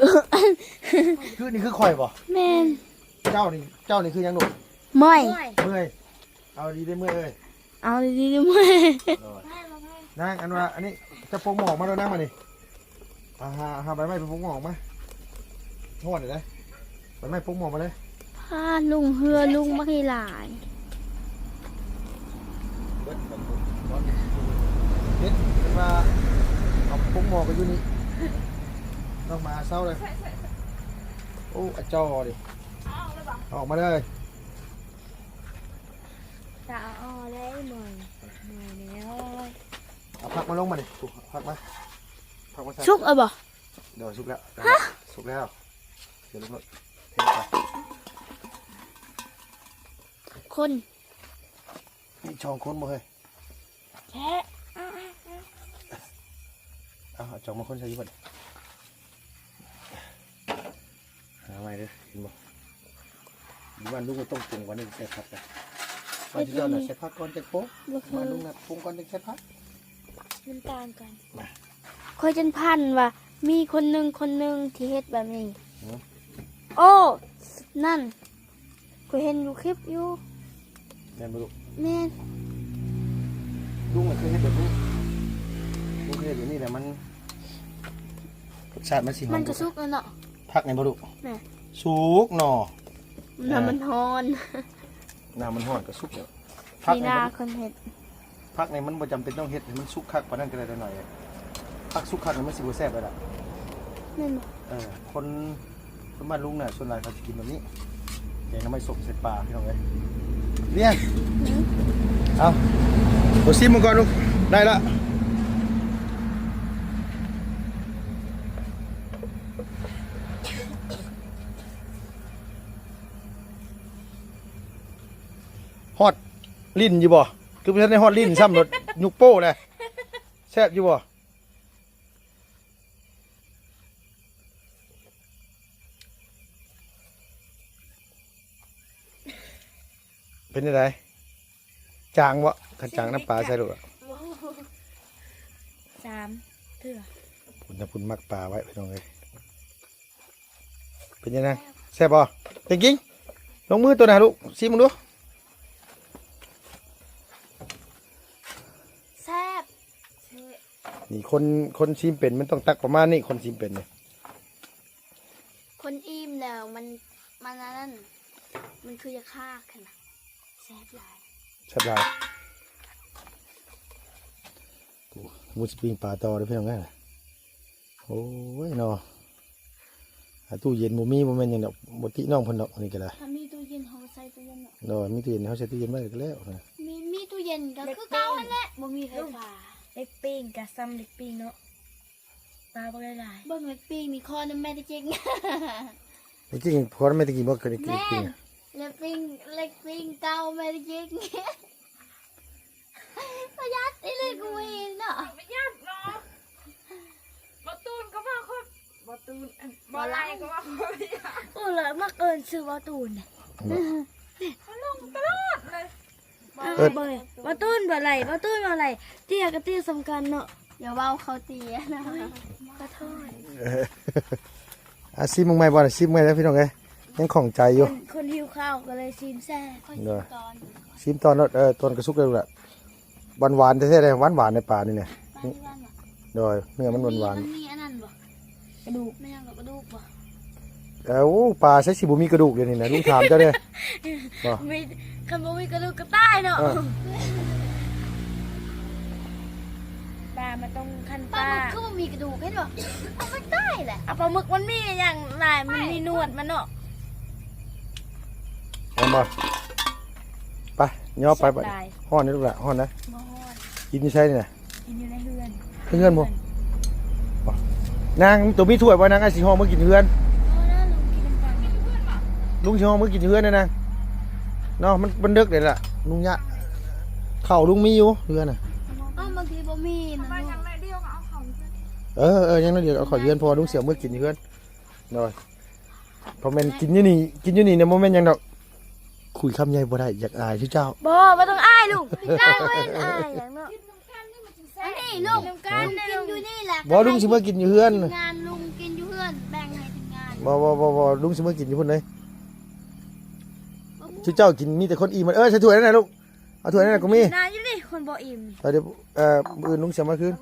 ຄືນີ້ຄືຂ້ອຍບໍ່? ແມ່ນ. ເຈົ້ານີ້ ເຈົ້ານີ້ຄືຫຍັງລູກ? ເມື່ອຍ ເມື່ອຍ. ເອົາດີເດີເມື່ອຍເອີຍ ເອົາດີໆ ເດີເມື່ອຍ. ນາງ ອັນວ່າອັນນີ້ ເຈົ້າປົກໝໍ້ອອກມາໂລດນາງ ມານີ້ ຫາ ຫາໃບໄມ້ໄປປົກໝໍ້ອອກມາ ຮ້ອນເດ້ ໃບໄມ້ປົກໝໍ້ອອກມາເລີຍ. ພາລຸງເຮືອລຸງບັກໃຫຍ່ຫຼາຍ ເຮັດ ເພິ່ນວ່າເອົາປົກໝໍ້ໄປຢູ່ນີ້ ນ້ອງໝາເຊົາເລີຍ. ໂອ້ ອາຈໍ້ເດ້ ເອົາອອກມາເລີຍ. ຕາອໍເລີຍ ເມື່ອຍ ເມື່ອຍແລ້ວ. ເອົາຜັກມາລົງມານີ້ ເອົາຜັກມາ ຜັກມາໃສ່. ສຸກແລ້ວບໍ່? ໂດຍ ສຸກແລ້ວ ສຸກແລ້ວ. ເທລົງໂລດ ເທລົງໄປ. ຄົນ ມີສອງຄົນບໍ່ເຮີ້ຍ? ແທ້. ເອົາ ເອົາຈອກມາຄົນໃສ່ຢູ່ບັດ. ຫາໃໝ່ເດີ ເຫັນບໍ່? ຢູ່ບ້ານລຸງກໍຕ້ອງປຸງກ່ອນ ຈັ່ງໃສ່ຜັກນະ. ບ້ານເຈົ້ານະໃສ່ຜັກກ່ອນຈັ່ງປຸງ, ບ້ານລຸງນະປຸງກ່ອນຈັ່ງໃສ່ຜັກ. ມັນຕ່າງກັນ. ຂ້ອຍຈົນພັນວ່າມີຄົນໜຶ່ງຄົນໜຶ່ງທີ່ເຮັດແບບນີ້. ໂອ້ ນັ້ນ ຂ້ອຍເຫັນຢູ່ຄລິບຢູ່. ແມ່ນບໍ່ລູກ? ແມ່ນ. ລຸງກໍເຄີຍເຮັດແບບນີ້ ລຸງເຄີຍເຮັດແບບນີ້ແຫຼະ ມັນ ລົດຊາດມັນຊິຫອມ. ມັນກໍສຸກແລ້ວເນາະ ຜັກນີ້ບໍ່ລູກ? ແມ່ນ. ສຸກເນາະ ນ້ຳມັນຮ້ອນ ນ້ຳມັນຮ້ອນກໍສຸກແລ້ວ. ຜັກນີ້ນາຄົນເຮັດ ຜັກນີ້ມັນບໍ່ຈຳເປັນຕ້ອງເຮັດໃຫ້ມັນສຸກຄັກປານນັ້ນກໍໄດ້ ໜ້ອຍໆ. ຜັກສຸກຄັກນີ້ມັນຊິບໍ່ແຊບເລີຍລະ. ແມ່ນບໍ່? ເອີ ຄົນ ຄົນບ້ານລຸງນະ ສ່ວນຫຼາຍເຂົາຊິກິນແບບນີ້ ແກງໜໍ່ໄມ້ສົ້ມໃສ່ປາ ພີ່ນ້ອງເອີຍ. ລຽນ ເອົາ ໂອ ຊີມເບິ່ງກ່ອນລູກ ໄດ້ລະ. ຮອດ ຫຼິ້ນຢູ່ບໍ່? ຄືບໍ່ທັນໄດ້ຮອດຫຼິ້ນຊ້ຳ ລົດຍຸກໂປ້ແຫຼະ. ແຊບຢູ່ບໍ່? ເປັນຈັ່ງໃດ? ຈາງບໍ່? ຄັນຈາງນ້ຳປາໃສ່ໂລດ. ສາມເທື່ອ. ພຸ້ນນະ ພຸ້ນໝັກປາໄວ້ ພີ່ນ້ອງເອີຍ. ເປັນຈັ່ງໃດ? ແຊບບໍ່? ເປັນກິງ ລົງມືໂຕນະລູກ ຊີມເບິ່ງດູ. ແຊບ. ນີ້ຄົນ ຄົນຊີມເປັນມັນຕ້ອງຕັກປະມານນີ້ ຄົນຊີມເປັນນີ້. ຄົນອີ່ມແລ້ວມັນ ມັນອັນນັ້ນ ມັນຄືຢາກຄາກຫັ້ນນະ. ແຊບຫຼາຍ ແຊບຫຼາຍ. ໂອ້ ໝູຊິປີ້ງປາຕໍ່ເດີພີ່ນ້ອງເອີຍ. ໂອ້ຍເນາະ ອ່າ ຕູ້ເຢັນບໍ່ມີ ບໍ່ແມ່ນຫຍັງດອກ ບໍ່ຕິນ້ອງເພິ່ນດອກ. ອັນນີ້ກໍໄດ້ ຖ້າມີຕູ້ເຢັນເຮົາກໍໃສ່ຕູ້ເຢັນເນາະ. ໂດຍ ມີຕູ້ເຢັນເຮົາໃສ່ຕູ້ເຢັນໄວ້ກໍແລ້ວນະ. ມີ ມີຕູ້ເຢັນກໍຄືເກົ່າຫັ້ນແຫຼະ ບໍ່ມີໄຟຟ້າ. ເລັກປີ້ງກໍຊ້ຳເລັກປີ້ງເນາະ ປາບັກຫຼາຍໆ. ເບິ່ງເລັກປີ້ງນີ້ ຂໍນຳແມ່ຕະກິງ ເລັກປີ້ງ ຂໍນຳແມ່ຕະກິງບໍ່? ເຄີຍໄດ້ກິນເລັກປີ້ງ ແມ່ນ ເລັກປີ້ງ ເລັກປີ້ງເກົ່າແມ່ຕະກິງ. ປະຢັດອີ່ຫຼີກູເອງເນາະ ປະຢັດເນາະ. ບໍ່ຕູນກໍວ່າຄົນ ບໍ່ຕູນ ບໍ່ ຫຼາຍກໍວ່າບໍ່ໄດ້ ໂອ້ ລະມັກເອີ້ນຊື່ວ່າຕູນ ເຂົາລົງຕະຫຼອດເລີຍ ເອີ້ນ ເອີ ບໍ່ເລີຍ ວ່າຕູນບໍ່ໄຫຼ ວ່າຕູນບໍ່ໄຫຼ ເຕ້ຍກໍເຕ້ຍສ່ຳກັນເນາະ ຢ່າເວົ້າເຂົາເຕ້ຍນະ ຂໍໂທດ ເອີ ອາ ຊີມເບິ່ງໃໝ່ບໍ່ ຊີມເບິ່ງໃໝ່ເດີພີ່ນ້ອງເອີຍ ຍັງຂ້ອງໃຈຢູ່ ຄົນ ຄົນຫິວເຂົ້າກໍເລີຍຊີມແຊບ ເດີ ຊີມຕອນ ຊີມຕອນໂລດ ເອີ ຕອນກະສຸກແລ້ວລະ ຫວານໆແທ້ໆເດ້ ຫວານໆໃນປານີ້ນະ ປານີ້ຫວານຫວານ ໂດຍ ເນື້ອມັນຫວານໆ ມັນມີອັນນັ້ນບໍ່ ກະດູກ ແມ່ນຫຍັງກໍກະດູກບໍ່ ເອີ ໂອ້ ປາໃສຊິບໍ່ມີກະດູກດຽວນີ້ນະ ລຸງຖາມເຈົ້າເດ້ ບໍ່ ມີ ຄັນບໍ່ມີກະດູກກໍຕາຍເນາະ ເອີ ປາມັນຕ້ອງຄັນປາ ປາໝຶກຄືບໍ່ມີກະດູກ ເຫັນບໍ່ ເອົາມັນຕາຍແຫຼະ ເອົາປາໝຶກມັນມີຫຍັງຫຼາຍ ມັນມີໜວດມັນເນາະ ເຫັນບໍ່ ໄປ ຍໍໄປ ແຊບຫຼາຍ ຮ້ອນນີ້ລູກຫຼ້າ ຮ້ອນນະ ບໍ່ຮ້ອນ ກິນຢູ່ໃສນີ້ນະ ກິນຢູ່ໃນເຮືອນ ໃນເຮືອນບໍ່ ນາງ ໂຕມີຖ້ວຍບໍ່ນາງ ອ້າຍຊິຫໍ່ເມືອກິນເຮືອນ ບໍ່ນະ ລຸງກິນນຳກັນ ລຸງຊິຫໍ່ເມືອກິນເຮືອນນະນາງ ເນາະ ມັນ ມັນເດິກເດ້ລະ ລຸງຍະ ເຂົ້າລຸງມີຢູ່ເຮືອນນະ ອ້າວ ບາງທີບໍ່ມີນະ ເອີ ເອີ ຍັງໜ້ອຍດຽວເອົາເຂົ້າເຮືອນ ເພາະວ່າລຸງຊິເອົາເມືອກິນເຮືອນ ໂດຍ ບໍ່ແມ່ນກິນຢູ່ນີ້ ກິນຢູ່ນີ້ນະ ບໍ່ແມ່ນຫຍັງດອກ ຄຸຍຄຳໃຫຍ່ບໍ່ໄດ້ ຢາກອາຍຄືເຈົ້າ ບໍ່ ບໍ່ຕ້ອງອາຍລຸງ ເຈົ້າເປັນອາຍຫຍັງເນາະ ອັນນີ້ລຸງ ກິນນຳກັນ ກິນຢູ່ນີ້ແຫຼະ ບໍ່ ລຸງຊິເມືອກິນຢູ່ເຮືອນ ທີມງານລຸງກິນຢູ່ເຮືອນ ແບ່ງໃຫ້ທີມງານ ບໍ່ ບໍ່ ບໍ່ ລຸງຊິເມືອກິນຢູ່ພຸ້ນເລີຍ ຄືເຈົ້າກິນມີແຕ່ຄົນອີ່ມ ເອີ ໃສ່ຖ້ວຍນັ້ນນະລູກ ເອົາຖ້ວຍນັ້ນນະ ກໍມີ ໜ້າຢູ່ນີ້ ຄົນບໍ່ອີ່ມ ໄປເດີ ເອີ ມື້ອື່ນລຸງຊິເອົາມາຄືນ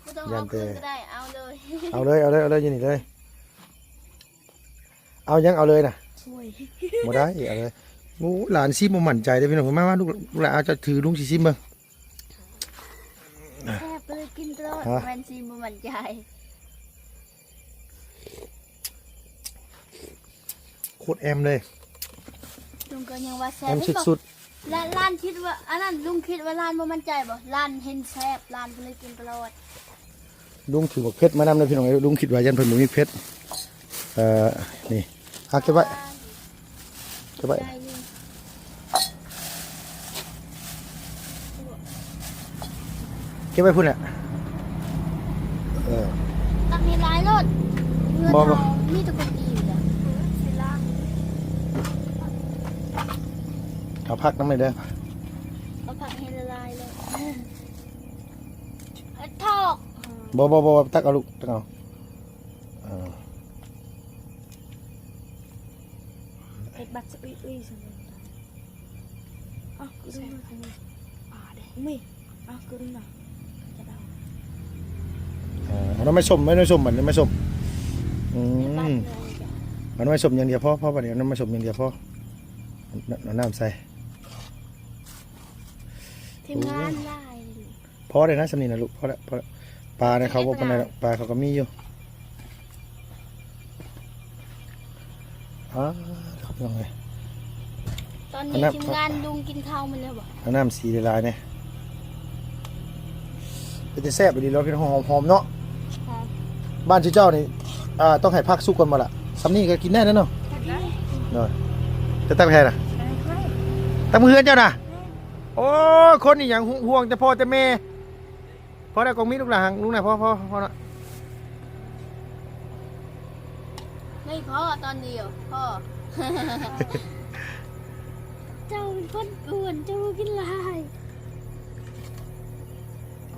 ບໍ່ຕ້ອງເອົາຄືນກໍໄດ້ ເອົາເລີຍ ເອົາເລີຍ ເອົາເລີຍ ເອົາເລີຍ ຢູ່ນີ້ເລີຍ ເອົາຫຍັງເອົາເລີຍນະ ໂອ້ຍ ບໍ່ໄດ້ ເອົາເລີຍ ໂອ້ ຫຼານຊີມບໍ່ໝັ້ນໃຈເດ້ພີ່ນ້ອງ ມາ ມາ ລູກ ລູກຫຼານ ເອົາ ເຈົ້າຖື ລຸງຊິຊີມເບິ່ງ ແຊບເລີຍ ກິນຕະຫຼອດ ຮະ ແມ່ນຊີມບໍ່ໝັ້ນໃຈ ໂຄດແອມເລີຍ ລຸງກໍຍັງວ່າແຊບ ແອມສຸດໆ ແລະ ຫຼານຄິດວ່າ ອັນນັ້ນ ລຸງຄິດວ່າຫຼານບໍ່ໝັ້ນໃຈບໍ່? ຫຼານເຫັນແຊບ ຫຼານກໍເລີຍກິນຕະຫຼອດ ລຸງຖືບັກເຜັດມານຳເດີພີ່ນ້ອງເອີຍ ລຸງຄິດວ່າຢ້ານເພິ່ນບໍ່ມີເຜັດ ເອີ ນີ້ ເອົາເກັບໄວ້ ເກັບໄວ້ ເກັບໄວ້ພຸ້ນແຫຼະ ເອີ ຕັກໃຫ້ຫຼາຍໂລດ ບໍ່ ບໍ່ ມີແຕ່ຄົນອີ່ມ ເອົາຜັກນຳແດ່ເດີ ເອົາຜັກໃຫ້ຫຼາຍໆໂລດ ເອີ ທອກ ບໍ່ ບໍ່ ບໍ່ ຕັກເອົາລູກ ຕັກເອົາ ເອີ ເຮັດບັດສະອຸຍອຸຍຊັ້ນເດ ເອົາກະດຸນມາ ປາເດ ມີ ເອົາກະດຸນມາ ຈະເອົາ ເອີ ເອົາໜໍ່ໄມ້ສົ້ມ ເອົາໜໍ່ໄມ້ສົ້ມ ບັດນີ້ໜໍ່ໄມ້ສົ້ມ ອືມ ເອົາໜໍ່ໄມ້ສົ້ມຢ່າງດຽວພໍ ພໍບັດນີ້ ເອົາໜໍ່ໄມ້ສົ້ມຢ່າງດຽວພໍ ເອົາ ເອົານ້ຳໃສ່ ທີມງານຫຼາຍ ພໍແລ້ວນະ ສ່ຳນີ້ນະລູກ ພໍແລ້ວ ພໍແລ້ວ ປານະເຂົາບໍ່ປານໃດດອກ ປາເຂົາກໍມີຢູ່ ອ້າ ພີ່ນ້ອງເອີຍ ຕອນນີ້ທີມງານລຸງກິນເຂົ້າໝົດແລ້ວບໍ່? ເອົານ້ຳສີຫຼາຍໆແດ່ ເປັນຕາແຊບອີ່ຫຼີເນາະ ພີ່ນ້ອງ ຫອມໆເນາະ ບ້ານເຈົ້ານີ້ ອ່າ ຕ້ອງໃຫ້ຜັກສຸກກ່ອນບໍ່ລະ? ສ່ຳນີ້ກໍກິນໄດ້ແລ້ວເນາະ ເນາະ ຈະຕັກໃຫ້ໃຜນະ? ຕັກເຮືອນເຈົ້ານະ? ໂອ້ ຄົນນີ້ຫຍັງຫວງແຕ່ພໍ່ແຕ່ແມ່ ພໍແລ້ວ ກອງມີລູກຫຼານ ລຸງນະ ພໍ ພໍ ພໍລະ ນີ້ພໍຕອນດຽວ ພໍ ເຈົ້າເປັນຄົນອ້ວນ ເຈົ້າກິນຫຼາຍ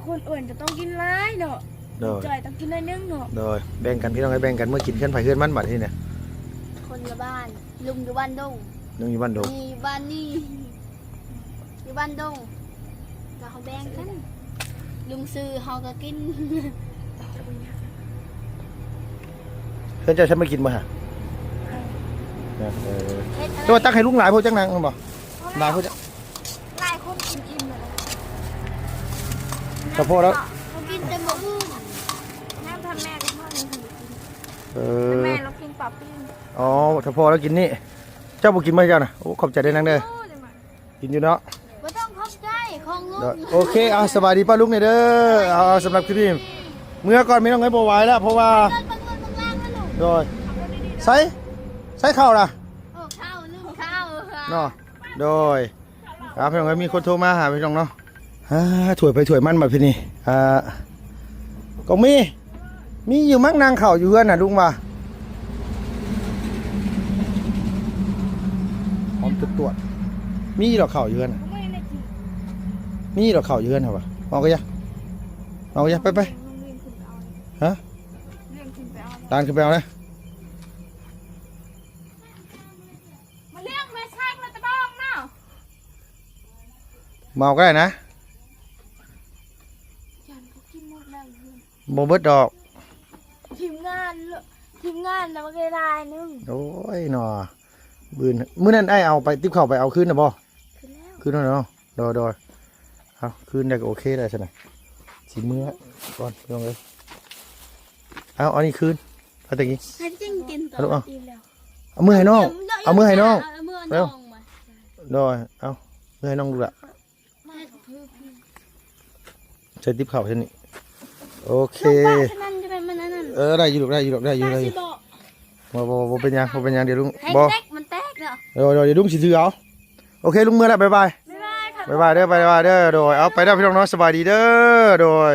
ຄົນອ້ວນກໍຕ້ອງກິນຫຼາຍເນາະ ໂດຍ ຈ່ອຍຕ້ອງກິນໜ້ອຍໜຶ່ງເນາະ ໂດຍ ແບ່ງກັນ ພີ່ນ້ອງເອີຍ ແບ່ງກັນເມືອກິນເຮືອນໃຜເຮືອນມັນບັດນີ້ນະ ຄົນລະບ້ານ ລຸງຢູ່ບ້ານດົງ ລຸງຢູ່ບ້ານດົງ ນີ້ບ້ານນີ້ ຢູ່ບ້ານດົງ ກໍເຮົາແບ່ງກັນ ລຸງຊື້ເຮົາກໍກິນ ເພິ່ນເຈົ້າໃຊ້ມາກິນບໍ່ຫະ? ເອີ ເອີ ແຕ່ວ່າຕັກໃຫ້ລຸງຫຼາຍໂພດຈັກນາງ ແມ່ນບໍ່? ຫຼາຍໂພດຈັກ ຫຼາຍຄົນກິນອີ່ມແລ້ວ ສະເພາະແລ້ວ ເຮົາກິນແຕ່ມື້ອື່ນ ຍັງຖ້າແມ່ກໍພໍ ເອີ ແມ່ລາວກິນປາປີ້ງ ອໍ ສະເພາະລາວກິນນີ້ ເຈົ້າບໍ່ກິນບໍ່ເຈົ້ານະ? ໂອ້ ຂອບໃຈເດີນາງເດີ ໂອ້ ກິນຢູ່ເນາະ ບໍ່ຕ້ອງຂອບໃຈ ຂອງລຸງ ໂອເຄ ເອົາ ສະບາຍດີປ້າລຸງແດ່ເດີ ເອົາ ສຳລັບຄລິບນີ້ ເມືອກ່ອນພີ່ນ້ອງເອີຍ ບໍ່ໄຫວແລ້ວ ເພາະວ່າ ໂດຍ ໃສ ໃສເຂົ້າລະ ໂອ້ ເຂົ້າ ລຸງ ເຂົ້າ ເນາະ ໂດຍ ອ່າ ພີ່ນ້ອງເອີຍ ມີຄົນໂທມາຫາພີ່ນ້ອງເນາະ ອ່າ ຖ້ວຍໃຜຖ້ວຍມັນບັດທີນີ້ ອ່າ ກອງມີ ມີຢູ່ມັກ ນັ່ງເຂົ້າຢູ່ເຮືອນນະ ລຸງວ່າ ຫອມຕວດໆ ມີດອກເຂົ້າຢູ່ເຮືອນນະ ມີດອກເຂົ້າຢູ່ເຮືອນຫັ້ນວ່າ ເອົາກໍຢ່າ ເອົາກໍຢ່າ ໄປໆ ຮະ ຫຼານຂຶ້ນໄປເອົາເດີ ມາລ້ຽງແມ່ຊ້າງແລ້ວຕະບອງເນາະ ເອົາກໍໄດ້ນະ ຢ້ານເຂົາກິນໝົດແລ້ວ ບໍ່ເບິດດອກ ທີມງານ ທີມງານນະມັນກໍໄດ້ຫຼາຍໜຶ່ງ ໂອ້ຍເນາະ ມື້ ມື້ນັ້ນອ້າຍເອົາໄປ ຕິບເຂົ້າໄປເອົາຄືນນະບໍ່? ຄືນແລ້ວ ຄືນແລ້ວເນາະ ໂດຍໆ ເອົາຄືນໄດ້ກໍໂອເຄແລ້ວຊັ້ນນະ ຊິເມືອກ່ອນພີ່ນ້ອງເອີຍ ເອົາ ເອົານີ້ຄືນ ເອົາແຕ່ກີ້ ໃຫ້ຈິງກິນຕໍ່ ເອົາລູກເອົາ ອີກແລ້ວ ເອົາມືໃຫ້ນ້ອງ ເອົາມືໃຫ້ນ້ອງ ເອົາມືໃຫ້ນ້ອງ ໂດຍ ເອົາມືໃຫ້ນ້ອງລູກລະ ໃສ່ຕິບເຂົ້າຊັ້ນນີ້ ໂອເຄ ເອີ ໄດ້ຢູ່ລູກ ໄດ້ຢູ່ລູກ ໄດ້ຢູ່ ໄດ້ຢູ່ ບໍ່ ບໍ່ ບໍ່ເປັນຫຍັງ ບໍ່ເປັນຫຍັງ ດຽວລຸງ ບໍ່ ມັນແຕກເດີ ໂດຍ ໂດຍ ດຽວລຸງຊິຖືເອົາ ໂອເຄ ລຸງເມືອແລ້ວ ບາຍບາຍ ບາຍບາຍເດີ ບາຍບາຍເດີ ໂດຍ ເອົາໄປເດີພີ່ນ້ອງເນາະ ສະບາຍດີເດີ ໂດຍ